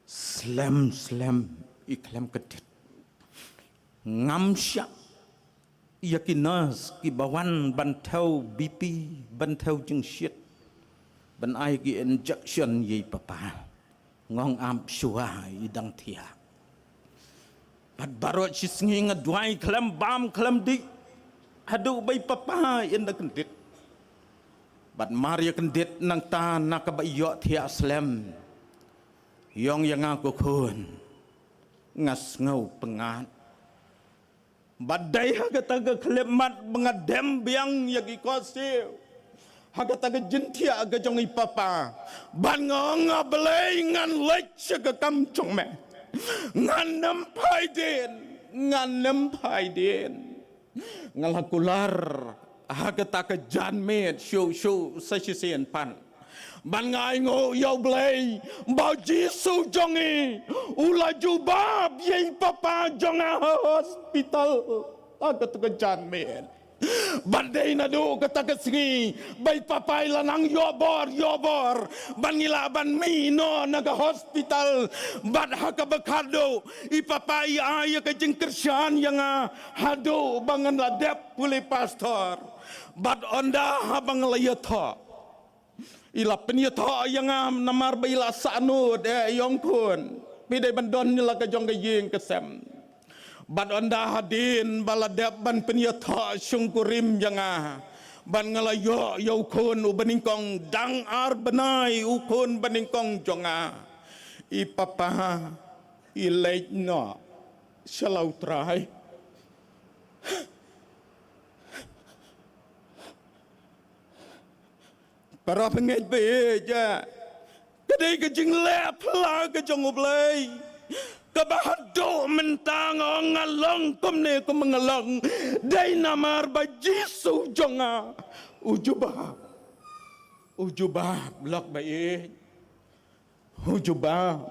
Slem slem i khlem kyndit. Ngam shah ïa ki nurse kiba wan ban thew BP, ban thew jingshit, ban ai ki injection ïa i papa. Nga ong ap shuwa, i dang thiah. Bad baroh shi sngi nga duwai khlem bam khlem dih haduh ba i papa in da kyndit. Bad mar ïa kyndit nangta na kaba ïohthiah slem, i ong ïa nga, ko khun, nga sngew pyngngad. Bad dei ha kata ka khyllipmat ba nga dem biang ïa ki khohsiew ha kata ka jingthiah ka jong i papa. Bad nga ong, A Blei, ngan leit sha ka kam jong me. Ngan ym phai dien, ngan ym phai dien. Nga la kular ha kata ka janmiet shuh shuh sa shisien pat. Bad nga ainguh ïa U Blei ba U Jisu jong ngi u la jubab ïa i papa jong nga ha hospital ha kata ka janmiet. Bad dei naduh kata ka sngi ba i papa i la nang ïoh bor, ïoh bor ban ngi lah ban mih noh na ka hospital. Bad ha kaba khatduh i papa i ai ïa ka jingkyrshan ïa nga haduh ba ngan la dep pule pastor. Bad ynda haba nga la ïathoh, i la pynïathoh ïa nga namar ba i la sahnud, eh, i ong, khun, phi dei ban don la ka jong ka ïing ka sem. Bad ynda hadien ba la dep ban pynïathoh shongkurim ïa nga, bad nga la ïoh ïa u khun uba nyngkong, dang ar bnai u khun ba nyngkong jong nga, i papa i leit noh sha la U Trai. Para bangeit ba ïeit, ka dei ka jingleh phylla ka jong U Blei kaba haduh mynta nga ong nga long kumne kumba nga long, dei namar ba Jisu jong nga u jubab. U jubab, lok ba ïeit. U jubab.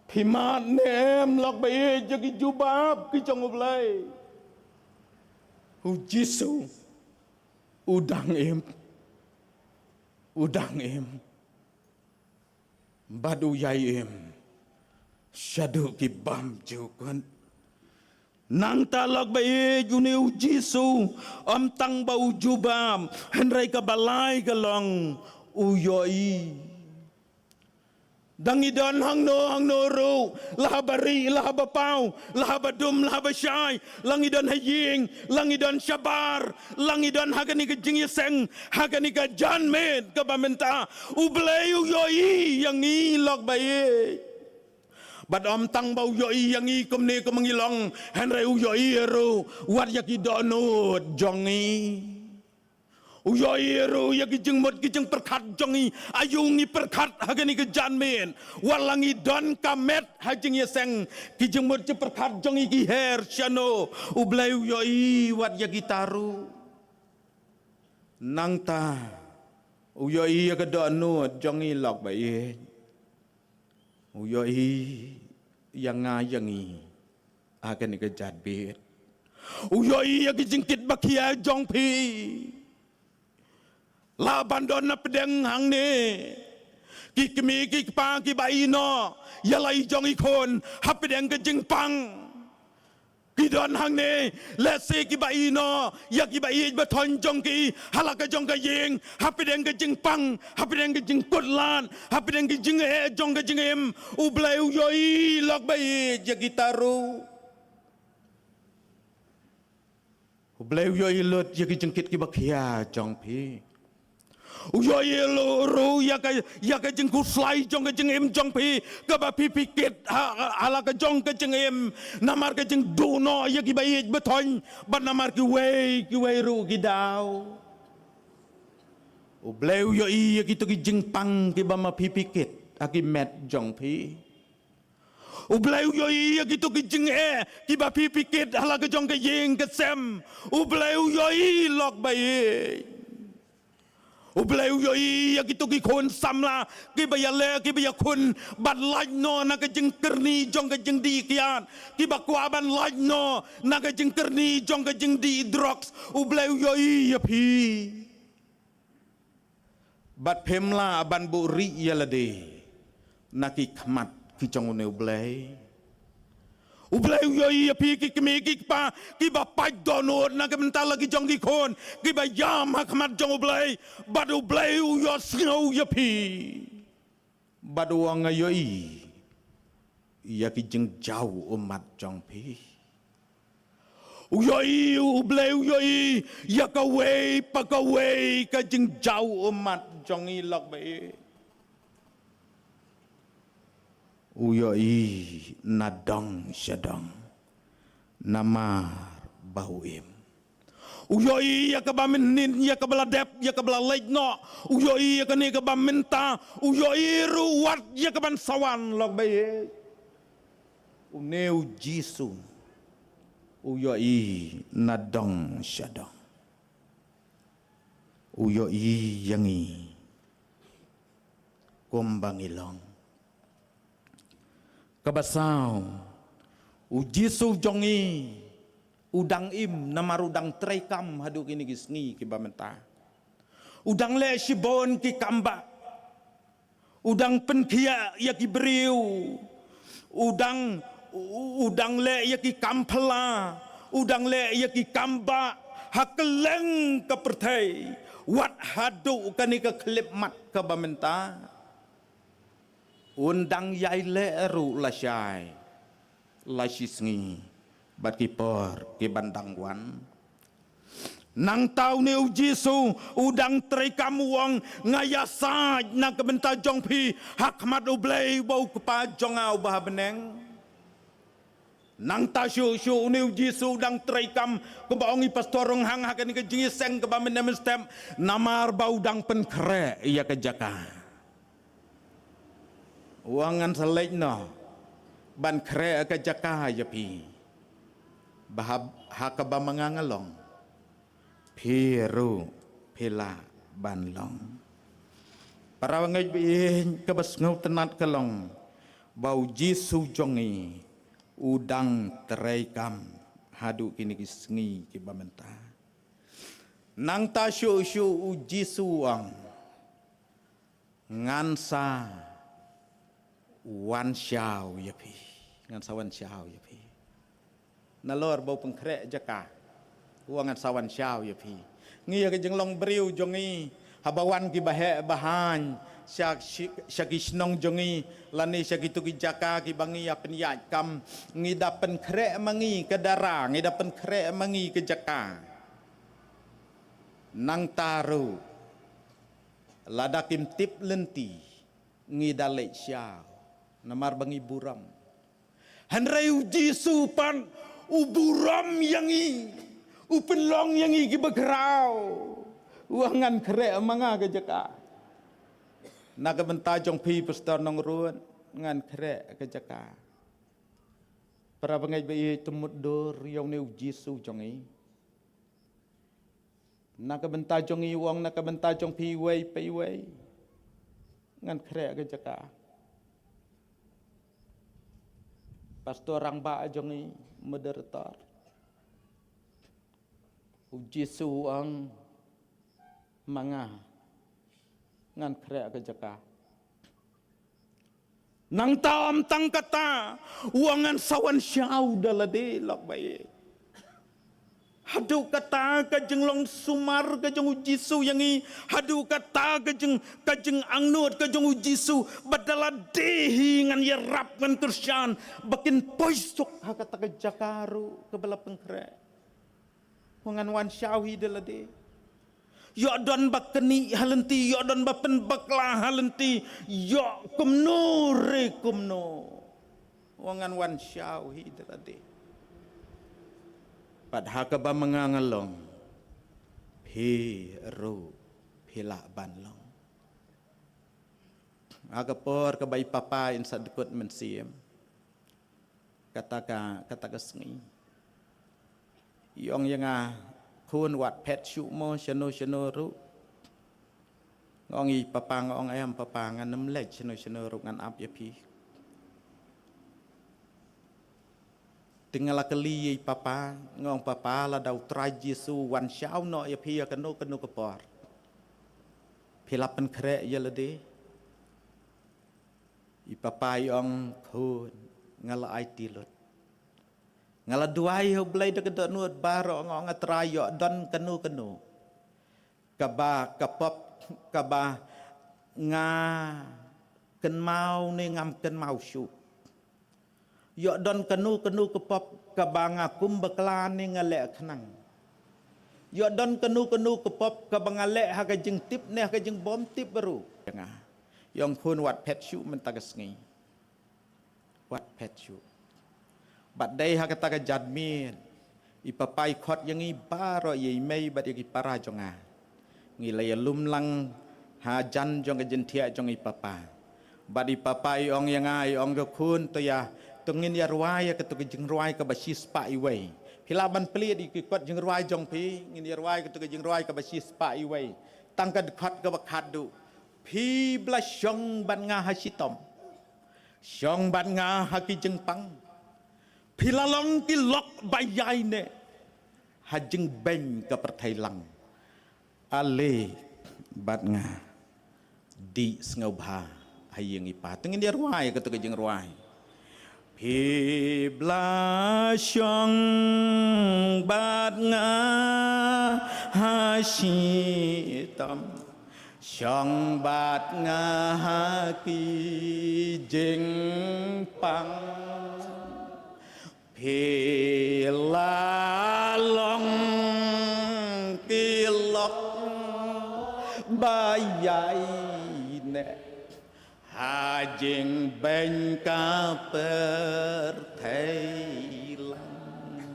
Phi mad ne em, lok ba ïeit, ïa ki jubab ki jong U Blei? U Jisu u dang im. U dang im bad u ïai im shaduh ki bymjukut. Nangta, lok ba ïeit, une U Jisu ym tang ba u jubab, hynrei kaba lai ka long, u ïohi. Dang ngi don hangno hangno ruh, la haba rieh, la haba paw, la haba dum, la haba shai, la ngi don ha ïing, la ngi don shabar, la ngi don ha kane ka jingïaseng, ha kane ka janmiet kaba mynta, U Blei u ïohi ïa ngi, lok ba ïeit. Bad ym tang ba u ïohi ïa ngi kumne kumba ngi long, hynrei u ïohi ruh wat ïa ki dohnud jong ngi. U ïohi ruh ïa ki jingmut ki jingpyrkhat jong ngi, aïu ngi pyrkhat ha kane ka janmiet, wat la ngi don ka met ha jingïaseng, ki jingmut jingpyrkhat jong ngi ki her shano. U Blei u ïohi wat ïa kita ruh. Nangta u ïohi ïa ka dohnud jong ngi, lok ba ïeit. U ïohi ïa nga ïa ngi ha kane ka jatbit. U ïohi ïa ki jingkit ba khia jong phi. La ban don na pdeng hangne ki kmie ki kpa kiba ïehnoh ïa la i jong i khun ha pdeng ka jingpang. Ki don hangne, lehse kiba ïehnoh ïa kiba ïeit bathoiñ jong ki ha la ka jong ka ïing, ha pdeng ka jingpang, ha pdeng ka jingkut lad, ha pdeng ka jingeh jong ka jingim. U Blei u ïohi, lok ba ïeit, ïa kita ruh. U Blei u ïohi lut ïa ki jingkit kiba khia jong phi. U ïohi ruh ïa ka, ïa ka jingkhuslai jong ka jingim jong phi, kaba phi phi kit ha, ha la ka jong ka jingim namar ka jingduh noh ïa kiba ïeit bathoiñ, bad namar kiwei kiwei ruh ki daw. U Blei u ïohi ïa kito ki jingpang kiba ma phi phi kit ha ki met jong phi. U Blei u ïohi ïa kito ki jingeh kiba phi phi kit ha la ka jong ka ïing ka sem. U Blei u ïohi, lok ba ïeit. U Blei u ïohi ïa kito ki khun samla kiba ïaleh, kiba ïakhun, bad lait noh na ka jingkyrni jong ka jingdih kiad, kiba kwah ban lait noh na ka jingkyrni jong ka jingdih drugs. U Blei u ïohi ïa phi. Bad phim lah ban buhrieh ïa lade na ki khmat ki jong une U Blei. U Blei u ïohi ïa phi ki kmie ki kpa kiba pait dohnud na ka bynta la ki jong ki khun, kiba ïam ha khmat jong U Blei, bad U Blei u ïohsngew ïa phi. Bad u ong, nga ïohi ïa ki jingjaw ummat jong phi. U ïohi, U Blei u ïohi ïa kawei pa kawei ka jingjaw ummat jong ngi, lok baieit. U ïohi na dong sha dong, namar ba u im. U ïohi ïa kaba mynnin, ïa kaba la dep, ïa kaba la leit noh. U ïohi ïa kane kaba mynta. U ïohi ruh wat ïa kaban sa wan, lok baieit. Une U Jisu u ïohi na dong sha dong. U ïohi ïa ngi kumba ngi long. Kaba saw, U Jisu jong ngi u dang im, namar u dang treikam haduh kine ki sngi kiba mynta. U dang leh shibun ki kam bah. U dang pynkhiah ïa ki briew. U dang, u, u dang leh ïa ki kam phylla. U dang leh ïa ki kam bah ha kylleng ka pyrthei. Wat haduh kane ka khyllipmat kaba mynta. Un dang ïai leh ruh lashai, lashisngi, bad ki por kiban dang wan. Nangta une U Jisu u dang treikam, u ong, nga ïasaid na ka bynta jong phi ha khmat U Blei uba U Kpa jong nga uba ha bneng. Nangta shuh shuh une U Jisu u dang treikam, kumba ong i Pastor Ronghang ha kane ka jingïaseng kaba mynne mynstep, namar ba u dang pynkhreh ïa ka jaka. U ong, ngan sa leit noh ban khreh ka jaka ïa phi, ba ha, ha kaba ma nga nga long, phi ruh phi lah ban long. Para bangeit baieit, kaba sngewtynnat ka long ba U Jisu jong ngi u dang treikam haduh kine ki sngi kiba mynta. Nangta shuh shuh U Jisu u ong, ngan sa wan shaw ïa phi. Ngan sa wan shaw ïa phi. Nalor ba u pynkhreh jaka, u ong, ngan sa wan shaw ïa phi. Ngi ha ka jinglong briew jong ngi, haba wan kiba heh ba haiñ sha, sha ki shnong jong ngi lane sha kito ki jaka kiba ngi ïa pynïaid kam, ngi da pynkhreh ma ngi ka dara, ngi da pynkhreh ma ngi ka jaka. Nangta ruh lada kim tip lynti, ngi da leit shaw, namar ba ngi burom. Hynrei U Jisu pat u burom ïa ngi, u pynlong ïa ngi kiba khraw. U ong, ngan khreh ma nga ka jaka. Na ka bynta jong phi Pastor Nongrun, ngan khreh ka jaka. Para bangeit baieit, to mutdur ïa une U Jisu jong ngi. Na ka bynta jong ngi u ong, na ka bynta jong phi iwei pa iwei, ngan khreh ka jaka. Pastor rangbah jong ngi, moderator. U Jisu u ong, ma nga, ngan khreh ka jaka. Nangta ym tang kata, u ong, ngan sa wan shaw da lade, lok baieit. Haduh kata ka jinglong sumar ka jong U Jisu ïa ngi, haduh kata ka jing, ka jingangnud ka jong U Jisu, ba da lade hi ngan ïarap, ngan kyrshan ba kin poi suk ha kata ka jaka ruh kaba la pynkhreh. Ngan wan shaw hi da lade. Ïoh don ba knieh ha lynti, ïoh don ba pynbakla ha lynti, ïoh kumno re kumno, ngan wan shaw hi da lade. Bad ha kaba ma nga nga long, phi ruh phi lah ban long. Ha ka por kaba i Papa in sa dkut mynsiem, kata ka, kata ka sngi, i ong ïa nga, khun, wat phet shuh mo shano shano ruh. Ong i papa, nga ong em papa, ngan ym leit shano shano ruh, ngan ap ïa phi. Te nga la kylli i papa, nga ong papa, lada u Trai Jisu u wan shaw noh ïa phi ha kano kano ka por, phi la pynkhreh ïa lade? I papa i ong khun, nga la aiti lut. Nga la duwai ha u Blei da ka dohnud baroh, nga ong a Trai, ïoh don kano kano kaba ka pop kaba nga kynmaw ne ngam kynmaw shuh. Ïoh don kano kano ka pop kaba nga kum bakla ne nga leh khnang. Ïoh don kano kano ka pop kaba nga leh ha ka jingtip ne ha ka jingbymtip ruh. Nga ong khun, wat phet shuh mynta ka sngi. Wat phet shuh. Bad dei ha kata ka janmiet i papa i khot ïa ngi baroh, ïa i mei bad ïa ki para jong nga. Ngi la ïalum lang hajan jong ka jingthiah jong i papa. Bad i papa i ong ïa nga, i ong, khun, to ïa, to ngin ïa rwai ïa kato ka jingrwai kaba shispah iwei. Phi lah ban plie ïa ki kot jingrwai jong phi, ngin ïa rwai kato ka jingrwai kaba shispah iwei. Tang ka dkhot kaba khatduh. Phi ba la shong bad nga ha shitom, shong bad nga ha ki jingpang, phi la long ki lok ba ïaineh ha jingbeiñ ka pyrthei lang. Ale bad nga, dih sngewbha ha ïing i Pa. To ngin ïa rwai kato ka jingrwai. Phi ba la shong bad nga ha shitom, shong bad nga ha ki jingpang. Phi la long ki lok ba ïaineh ha jingbeiñ ka pyrthei lang.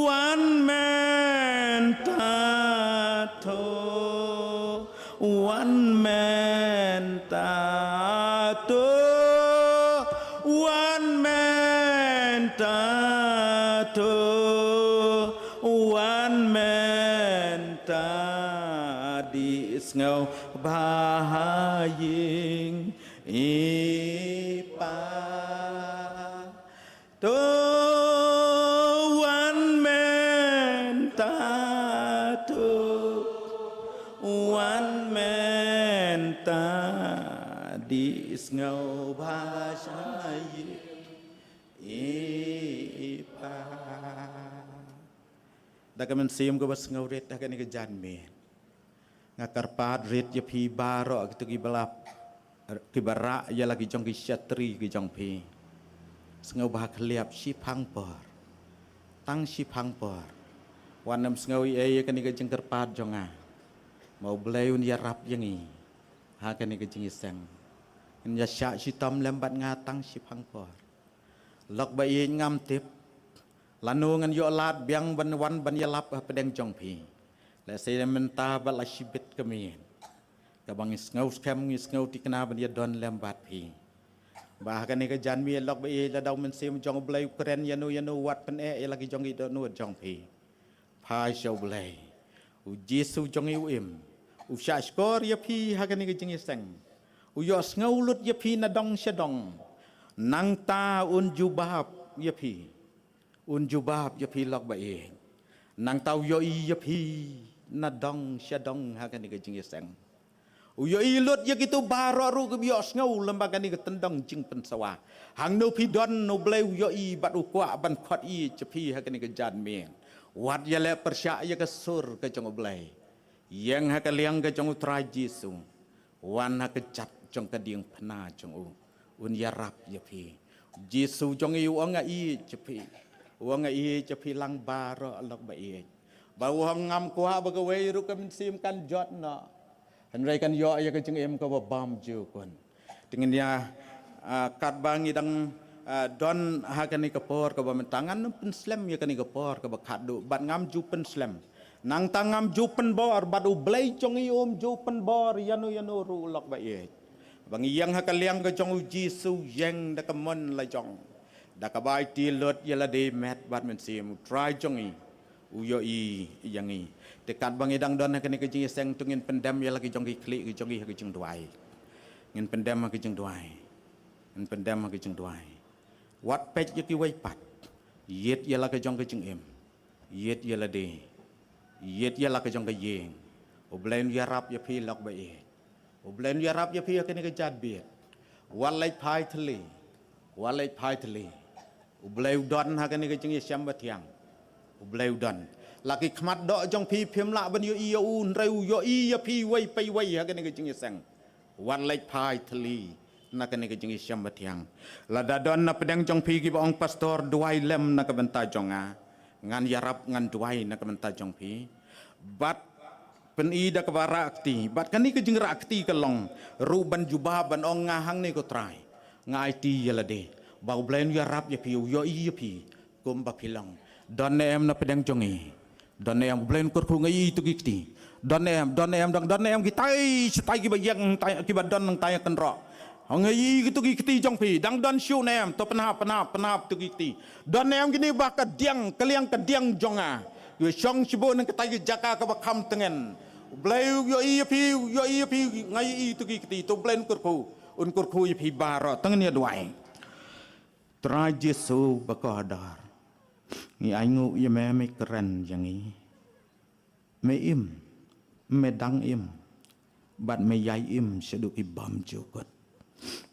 Wan mynta to, wan mynta to, wan mynta to, wan mynta, dih sngewbha ha ïing i Pa. To wan mynta to, wan mynta, dih sngewbha sha ïing i Pa. Da ka mynsiem kaba sngewrit ha kane ka janmiet, nga kyrpad rit ïa phi baroh kito kiba la, kiba rah ïa la ki jong ki shatri ki jong phi. Sngewbha khliap shiphang por, tang shiphang por. Wat nym sngew ei ei ïa kane ka jingkyrpad jong nga. Ma U Blei un ïarap ïa ngi ha kane ka jingïaseng. Ngin ïa shah shitom lem bad nga tang shiphang por. Lok ba ïeit, ngam tip lano ngan ïoh lad biang ban wan ban ïalap hapdeng jong phi. Lehse mynta bad la shibit ka miet, kaba ngi sngew skhem, ngi sngew thikna ban ïadon lem bad phi. Ba ha kane ka janmiet, lok ba ïeit, lada u Mynsiem jong U Blei u kren ïano ïano, wat pyneh ïa la ki jong ki dohnud jong phi. Phai sha U Blei. U Jisu jong ngi u im, u shahshkor ïa phi ha kane ka jingïaseng. U ïohsngew lut ïa phi na dong sha dong. Nangta un jubab ïa phi. Un jubab ïa phi, lok ba ïeit. Nangta u ïohi ïa phi na dong sha dong ha kane ka jingïaseng. U ïohi lut ïa kito baroh ruh kiba ïohsngew lem bad kane ka tyndong jingpynsawa. Hangno phi don, U Blei u ïohi bad u kwah ban khot ïeit ïa phi ha kane ka janmiet. Wat ïaleh pyrshah ïa ka sur ka jong U Blei. Ïeng ha ka liang ka jong U Trai Jisu. Wan ha ka jat jong ka diengphna jong u. Un ïarap ïa phi. Jisu jong ngi u ong nga ïeit ïa phi. U ong nga ïeit ïa phi lang baroh, lok ba ïeit. Ba u ong ngam kwah ba kawei ruh ka mynsiem kan jot noh, hynrei kan ïoh ïa ka jingim kaba bymjukut. Te ngin ïa, ah, katba ngi dang, ah, don ha kane ka por kaba mynta, ngan ym pynslem ïa kane ka por kaba khatduh bad ngam ju pynslem. Nangta ngam ju pynbor bad U Blei jong ngi um ju pynbor ïano ïano ruh, lok ba ïeit. Ba ngi ïeng ha ka liang ka jong U Jisu, ïeng da ka mon la jong, da kaba aiti lut ïa lade met bad mynsiem. U Trai jong ngi U ïohi ïa ngi. Te katba ngi dang don ha kane ka jingïaseng, to ngin pyndem ïa la ki jong ki khlieh ki jong ngi ha ka jingduwai. Ngin pyndem ha ka jingduwai. Ngin pyndem ha ka jingduwai. Wat peit ïa kiwei pat. Ïit ïa la ka jong ka jingim. Ïit ïa lade. Ïit ïa la ka jong ka ïing. U Blei un ïarap ïa phi lok ba ïeit. U Blei un ïarap ïa phi ha kane ka jingbieit. Wat leit phai thylli. Wat leit phai thylli. U Blei u don ha kane ka jingïaseng bathiang. U Blei u don. La ki khmat doh jong phi phim lah ban ïohi ïa u, hynrei u ïohi ïa phi iwei pa iwei ha kane ka jingïaseng. Wat leit phai thylli na kane ka jingïaseng bathiang. Lada don na pdeng jong phi kiba ong, "Pastor, duwai lem na ka bynta jong nga. Ngan ïarap, ngan duwai na ka bynta jong phi." Bad pyni da kaba rah kti. Bad kane ka jingrah kti ka long ruh ban jubab, ban ong, "Nga hangne ko Trai. Nga aiti ïa lade." Ba U Blei un ïarap ïa phi, u ïohi ïa phi kumba phi long. Don ne em na pdeng jong ngi? Don ne em? U Blei un kyrkhu, nga ïohi kito ki kti. Don ne em, don ne em, dang don ne em kitai shatai kiba ïeng, tai, kiba don nangtai kynroh? Nga ïohi kito ki kti jong phi. Dang don shuh ne em? To pynhap, pynhap, pynhap kito ki kti. Don ne em kine ba ka diang, ka liang ka diang jong nga, ïa shong shibun na katai ka jaka kaba kham tngen? U Blei u ïohi ïa phi, u ïohi ïa phi, nga ïohi kito ki kti. To U Blei un kyrkhu, un kyrkhu ïa phi baroh. To ngin ïa duwai. Trai Jisu ba kordor, ngi ainguh ïa me, me kren ïa ngi. Me im, me dang im, bad me ïai im shaduh ki bymjukut.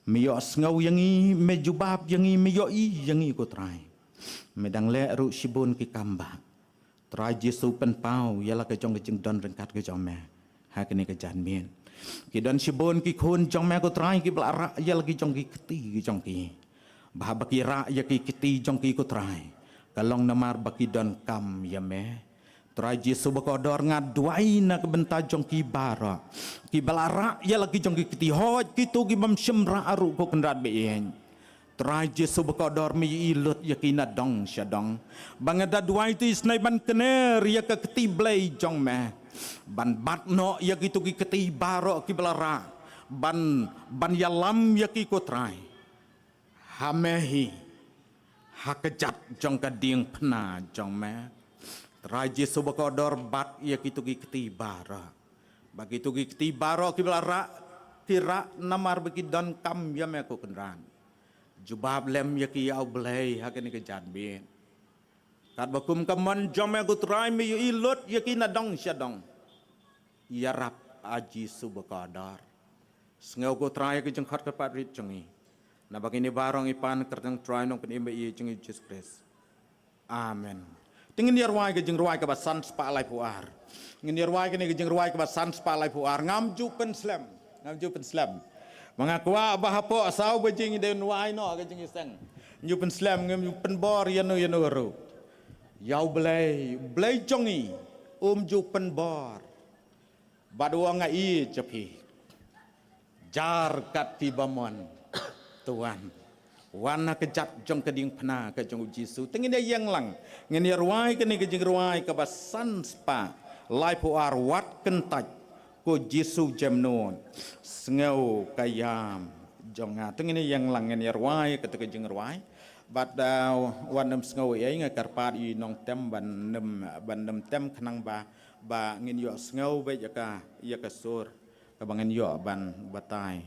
Me ïohsngew ïa ngi, me jubab ïa ngi, me ïohi ïa ngi ko Trai. Me dang leh ruh shibun ki kam ba. Trai Jisu, pynpaw ïa la ka jong ka jingdon ryngkat ka jong me ha kane ka janmiet. Ki don shibun ki khun jong me ko Trai, kiba la rah ïa la ki jong ki kti ki jong ki. Ba haba ki rah ïa ki kti jong ki ko Trai, ka long namar ba ki donkam ïa me. Trai Jisu ba kordor, nga duwai na ka bynta jong ki baroh kiba la rah ïa la ki jong ki kti, hooid kito ki bym shym rah ruh ko Kynrad ba ïeit. Trai Jisu ba kordor, me ïohi lut ïa ki na dong sha dong. Ba nga da duwai te isynei ban kner ïa ka kti Blei jong me, ban bat noh ïa kito ki kti baroh kiba la rah, ban, ban ïalam ïa ki ko Trai. Ha me hi, ha kjat jong ka diengphna jong me. Trai Jisu ba kordor, bat ïa kito ki kti baroh. Ba kito ki kti baroh kiba la rah, ki rah namar ba ki donkam ïa me ko Kynrad. Jubab lem ïa ki, ïa U Blei, ha kane ka janmiet. Katba kum ka mon jong me ko Trai, me ïohi lut ïa ki na dong sha dong. Ïarap, A Jisu ba kordor. Sngew ko Trai ka jingkhot kyrpad rit jong ngi. Naba kine baroh ngi pan ha ka kyrteng Trai Nongpynim ba ïeit jong ngi Jisu Khrist. Amen. Te ngin ïa rwai ka jingrwai kaba san spah laiphew ar. Ngin ïa rwai kane ka jingrwai kaba san spah laiphew ar. Ngam ju pynslem. Ngam ju pynslem. Ba nga kwah ba hapoh saw baje ngi dei ban wai noh ka jingïaseng. Ngam ju pynslem, ngam ju pynbor ïano ïano ruh. Ïa U Blei, Blei jong ngi, um ju pynbor. Bad u ong, nga ïeit ïa phi. Jar kat phi ba mon. To wan. Wan ha kjat jong ka diengphna ka jong U Jisu. Te ngin ïa ïeng lang. Ngin ïa rwai kane ka jingrwai kaba san spah laiphew ar, Wat kyntait ko Jisu jemnud, sngew ka ïam jong nga. Te ngin ïa ïeng lang, ngin ïa rwai kata ka jingrwai. Bad, uh, wat nym sngew ei ei, nga kyrpad ïa i nongtem ban nym, ban nym tem khnang ba, ba ngin ïohsngew beit ïa ka, ïa ka sur kaba ngin ïoh ban batai.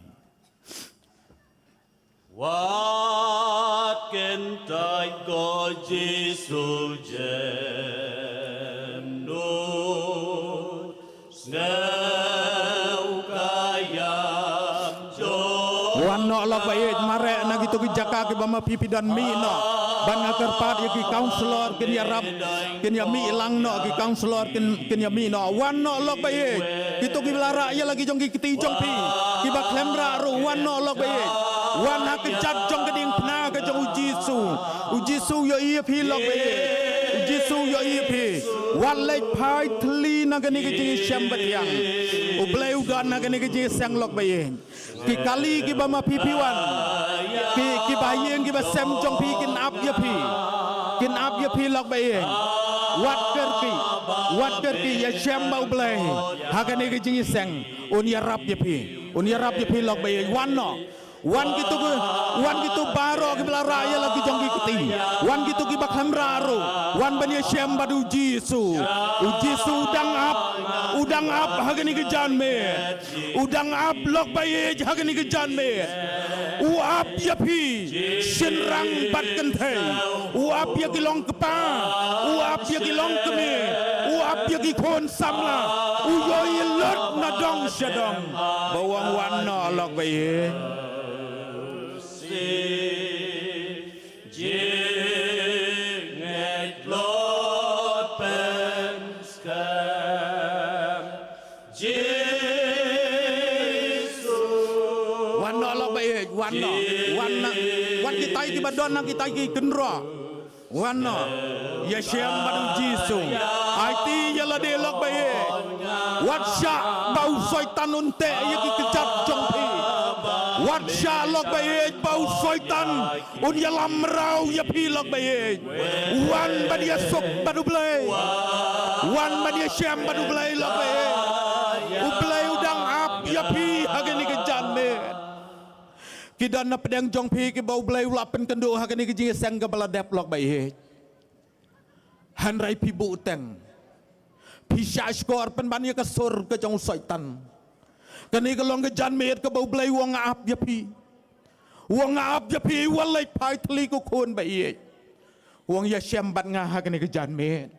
Wat kyntait ko Jisu jemnud, sngew ka ïam jong. Wan noh lok ba ïeit, mareh na kito ki jaka kiba ma phi phi don, mih noh. Ban nga kyrpad ïa ki counselor kin ïarap, kin ïa mih lang noh, ki counselor kin, kin ïa mih noh. Wan noh lok ba ïeit. Kito kiba la rah ïa la ki jong ki kti jong phi, kiba khlem rah ruh, wan noh lok ba ïeit. Wan ha kjat jong ka diengphna ka jong U Jisu. U Jisu u ïohi ïa phi lok ba ïeit. U Jisu u ïohi ïa phi. Wat leit phai thylli na kane ka jingïaseng bathiang. U Blei u don ha kane ka jingïaseng lok ba ïeit. Ki kali kiba ma phi phi wan. Ki, kiba ïing kiba sem jong phi kin ap ïa phi. Kin ap ïa phi lok ba ïeit. Wat kyrkieh. Wat kyrkieh, ïashem bad U Blei. Ha kane ka jingïaseng un ïarap ïa phi. Un ïarap ïa phi lok ba ïeit. Wan noh. Wan kito ki, wan kito baroh kiba la rah ïa la ki jong ki kti. Wan kito kiba khlem rah ruh. Wan ban ïashem bad u Jisu. U Jisu u dang ap, u dang ap ha kane ka janmiet. U dang ap lok ba ïeit ha kane ka janmiet. U ap ïa phi shynrang bad kynthei. U ap ïa ki long kpa. U ap ïa ki long kmie. U ap ïa ki khun samla. U ïohi lut na dong sha dong. Ba u ong wan noh lok ba ïeit. Jingngeit lut pynskhem. Jisu. Wan noh lok ba ïeit, wan noh. Wan noh. Wat kitai kiba don na kitai ki kynroh. Wan noh. Ïashem bad u Jisu. Aiti ïa lade lok ba ïeit. Wat shah ba u Soitan un teh ïa ki kjat jong phi. Wat shah lok ba ïeit ba u Soitan un ïalam mraw ïa phi lok ba ïeit. Wan ban ïasuk bad u Blei. Wan ban ïashem bad u Blei lok ba ïeit. U Blei u dang ap ïa phi ha kane ka janmiet. Ki don na pdeng jong phi kiba u Blei u la pynkynduh ha kane ka jingïaseng kaba la dep lok ba ïeit. Hynrei phi buh teng. Phi shah shkor pynban ïa ka sur ka jong u Soitan. Kane ka long ka janmiet kaba u Blei u ong nga ap ïa phi. U ong nga ap ïa phi, wat leit phai tylli ko khun ba ïeit. U ong ïashem bad nga ha kane ka janmiet.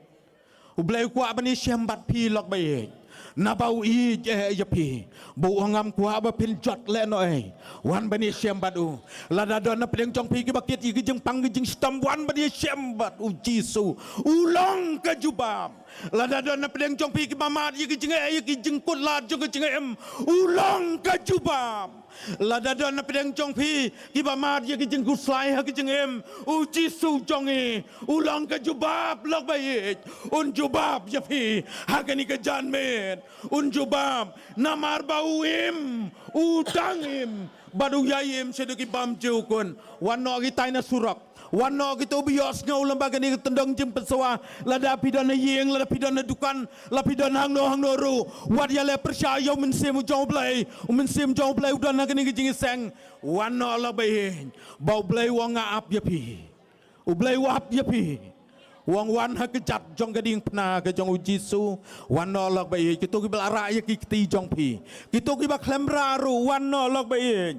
U Blei u kwah ban ïashem bad phi lok ba ïeit. Naba u ïeit eh ïa phi. Ba u ong ngam kwah ba phin jot lehnohei. Wan ban ïashem bad u. Lada don na pdeng jong phi kiba kit ïa ki jingpang ki jingshitom, wan ban ïashem bad u Jisu. U long ka jubab. Lada don na pdeng jong phi kiba mad ïa ki jingeh ïa ki jingkutlad jong ka jingim, u long ka jubab. Lada don na pdeng jong phi kiba mad ïa ki jingkhuslai ha ki jingim, u Jisu jong ngi u long ka jubab lok ba ïeit. Un jubab ïa phi ha kane ka janmiet. Un jubab namar ba u im, u dang im. Bad u ïai im shaduh ki bymjukut. Wan noh kitai na surok. Wan noh kito ba ïohsngew lyngba kane ka tyndong jingpynsawa. Lada phi don ha ïing, lada phi don ha dukan, lada phi don hangno hangno ruh. Wat ïaleh pyrshah ïa u Mynsiem jong u Blei. U Mynsiem jong u Blei u don ha kane ka jingïaseng. Wan noh lok ba ïeit. Ba u Blei u ong nga ap ïa phi. U Blei u ap ïa phi. U ong wan ha ka kjat jong ka diengphna ka jong u Jisu. Wan noh lok ba ïeit. Kito kiba la rah ïa ki kti jong phi. Kito kiba khlem rah ruh wan noh lok ba ïeit.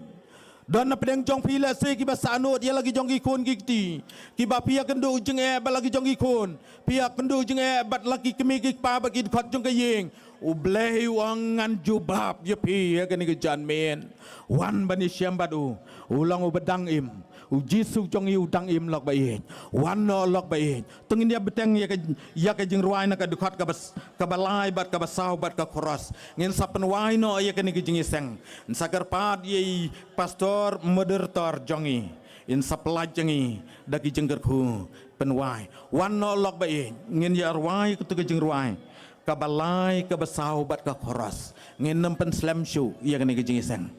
Don na pdeng jong phi lehse kiba sahnud ïa la ki jong ki khun ki kti. Kiba phi ïakynduh jingeh bad la ki jong ki khun. Phi ïakynduh jingeh bad la ki kmie ki kpa bad ki dkhot jong ka ïing. U Blei u ong ngan jubab ïa phi ha kane ka janmiet. Wan ban ïashem bad u. U long uba dang im. U Jisu jong ngi u dang im lok ba ïeit. Wan noh lok ba ïeit. To ngin ïa bteng ïa ka, ïa ka jingrwai na ka dkhot kaba s-, kaba lai bad kaba saw bad ka khros. Ngin sa pynwai noh ïa kane ka jingïaseng. Ngin sa kyrpad ïa i pastor moderator jong ngi. In sa pynlait jong ngi da ki jingkyrkhu pynwai. Wan noh lok ba ïeit. Ngin ïa rwai katu ka jingrwai. Kaba lai, kaba saw bad ka khros. Ngin nym pynslem shuh ïa kane ka jingïaseng.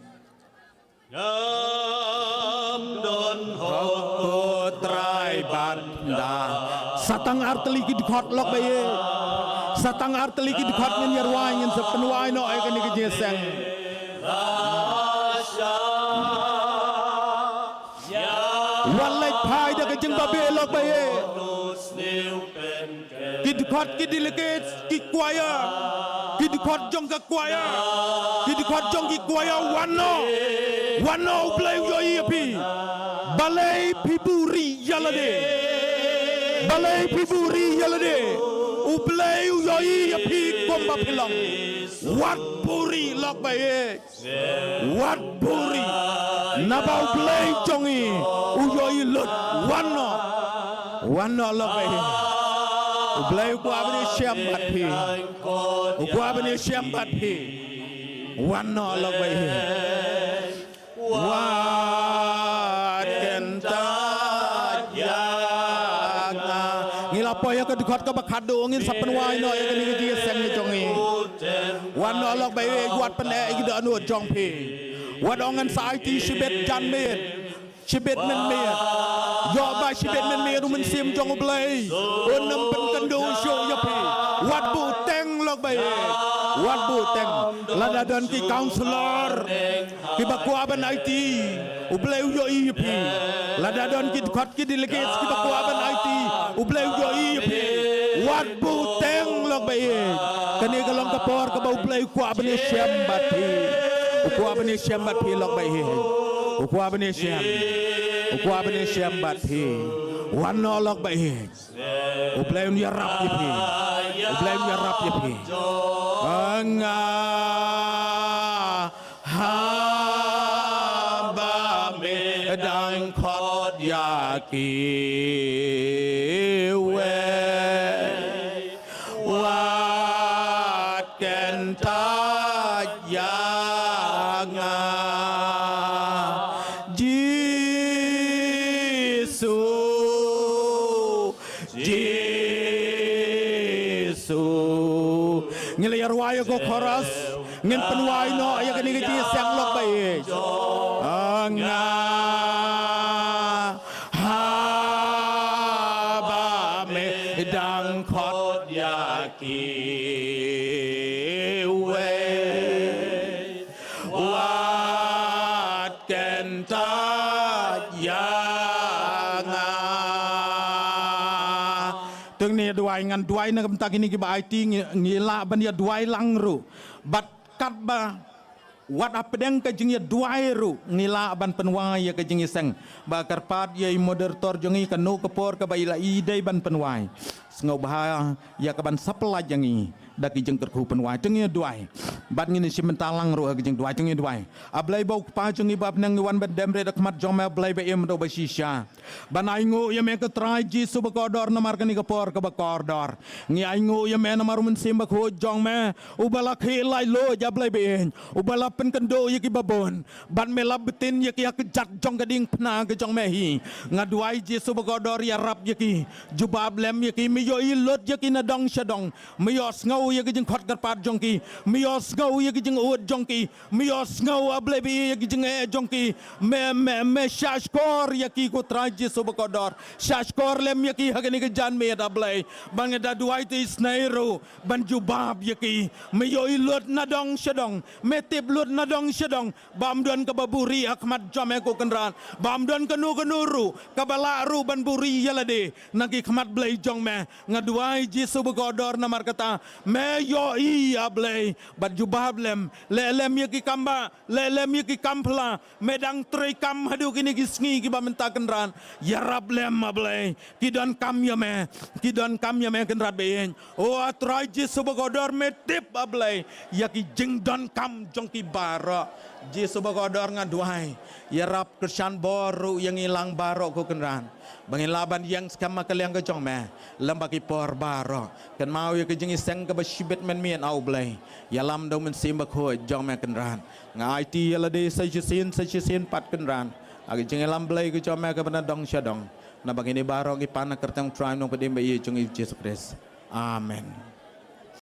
Ngam don hok ko Trai ban da. Sa tang artylli ki dkhot lok ba ïeit. Sa tang artylli ki dkhot ngin ïa rwai ngin sa pynwai noh ïa kane ka jingïaseng. Wat leit phai da ka jingbabe lok ba ïeit. Ki dkhot ki delegate ki choir. Ki dkhot jong ka choir. Ki dkhot jong ki choir wan noh. Wan noh u Blei u ïohi ïa phi. Balei phi buhrieh ïa lade. Balei phi buhrieh ïa lade. U Blei u ïohi ïa phi kumba phi long. Wat buhrieh lok ba ïeit. Wat buhrieh. Naba u Blei jong ngi u ïohi lut. Wan noh. Wan noh lok ba ïeit. U Blei u kwah ban ïashem bad phi. U kwah ban ïashem bad phi. Wan noh lok ba ïeit. Wat kyntait ïa nga. Ngi la poi ïa ka dkhot kaba khatduh ngin sa pynwai noh ïa kane ka jingïaseng ka jong ngi. Wan noh lok ba ïeit wat pyneh ïa ki dohnud jong phi. Wat ong ngan sa aiti shibit janmiet. Shibit mynmiet. Ïoh ba shibit mynmiet u Mynsiem jong u Blei un nym pynkynduh shuh ïa phi. Wat buh teng lok Ba ïeit, wat buh teng. Lada don ki councillor kiba kwah ban aiti, U Blei u ïohi ïa phi. Lada don ki dkhot ki delegates kiba kwah ban aiti, U Blei u ïohi ïa phi. Wat buh teng, lok ba ïeit. Kane ka long ka por kaba U Blei u kwah ban ïashem bad phi. U kwah ban ïashem bad phi, lok ba ïeit. U kwah ban ïashem. U kwah ban ïashem bad phi. Wan noh, lok ba ïeit. U Blei un ïarap ïa phi. U Blei un ïarap ïa phi. Nga haba me dang khot ïa kiwei, wat kyntait ïa nga, Jisu. Jisu. Ngi la ïa rwai ïa ka chorus. Ngin pynwai noh ïa kane ka jingseng, lok ba ïeit. Nga haba me dang khot ïa kiwei, wat kyntait ïa nga. Te ngin ïa duwai, ngan duwai na ka bynta kine kiba aiti, ngi, ngi lah ban ïa duwai lang ruh. Bad katba wat hapdeng ka jingïaduwai ruh, ngi lah ban pynwai ïa ka jingïaseng. Ba kyrpad ïa i moderator jong ngi, kano ka por kaba i la i dei ban pynwai, sngewbha ïa ka ban supply ïa ngi da ki jingkyrkhu pynwai. Te ngin ïa duwai. Bad ngin ïa shim bynta lang ruh ha ka jingduwai. Te ngin ïa duwai. A Blei ba u Kpa jong ngi ba ha bneng, ngi wan ban dem rit ha khmat jong me, a Blei ba im, da uba shisha ban ainguh ïa me, ko Trai Jisu bakordor, namar kane ka por kaba kordor. Ngi ainguh ïa me namar u Mynsiem Bakhuid jong me, uba la khie laitluid, a Blei ba ïeit, uba la pynkynduh ïa kiba bun. Bad me la btin ïa ki ha ka kjat jong ka diengphna ka jong me hi. Nga duwai Jisu bakordor, ïarap ïa ki, jubab lem ïa ki, me ïohi lut ïa ki na dong sha dong. Me ïohsngew ïa ki jingkhot kyrpad jong ki. Me ïohsngew ïa ki jingud jong ki. Me ïohsngew, a Blei ba ïeit, ïa ki jingeh jong ki. Me, me, me shahshkor ïa ki, ko Trai Jisu bakordor. Shahshkor lem ïa ki ha kane ka janmiet, a Blei. Ba nga da duwai te isynei ruh ban jubab ïa ki. Me ïohi lut na dong sha dong. Me tip lut na dong sha dong. Bym don kaba buhrieh ha khmat jong me, ko Kynrad. Bym don kano kano ruh kaba lah ruh ban buhrieh ïa lade na ki khmat Blei jong me. Nga duwai Jisu bakordor, namar kata me ïohi, a Blei, bad jubab lem. Leh lem ïa ki kam bah, leh lem ïa ki kam phylla. Me dang trei kam haduh kine ki sngi kiba mynta, Kynrad. Ïarap lem, a Blei. Ki donkam ïa me. Ki donkam ïa me, Kynrad ba ïeit. O a Trai Jisu bakordor, me tip, a Blei, ïa ki jingdonkam jong ki baroh. Jisu bakordor, nga duwai, ïarap kyrshan bor ruh ïa ngi lang baroh, ko Kynrad, ba ngin lah ban ïeng skhem ha ka liang ka jong me lem bad ki por baroh. Kynmaw ïa ka jingïaseng kaba shibit mynmiet, a Blei. Ïalam da u Mynsiem Bakhuid jong me, Kynrad. Nga aiti ïa lade sa shisien sa shisien pat, Kynrad, ha ka jingïalam Blei ka jong me kaba na dong sha dong. Naba kine baroh ngi pan ha ka kyrteng u Trai Nongpynim ba ïeit jong ngi, Jisu Khrist. Amen.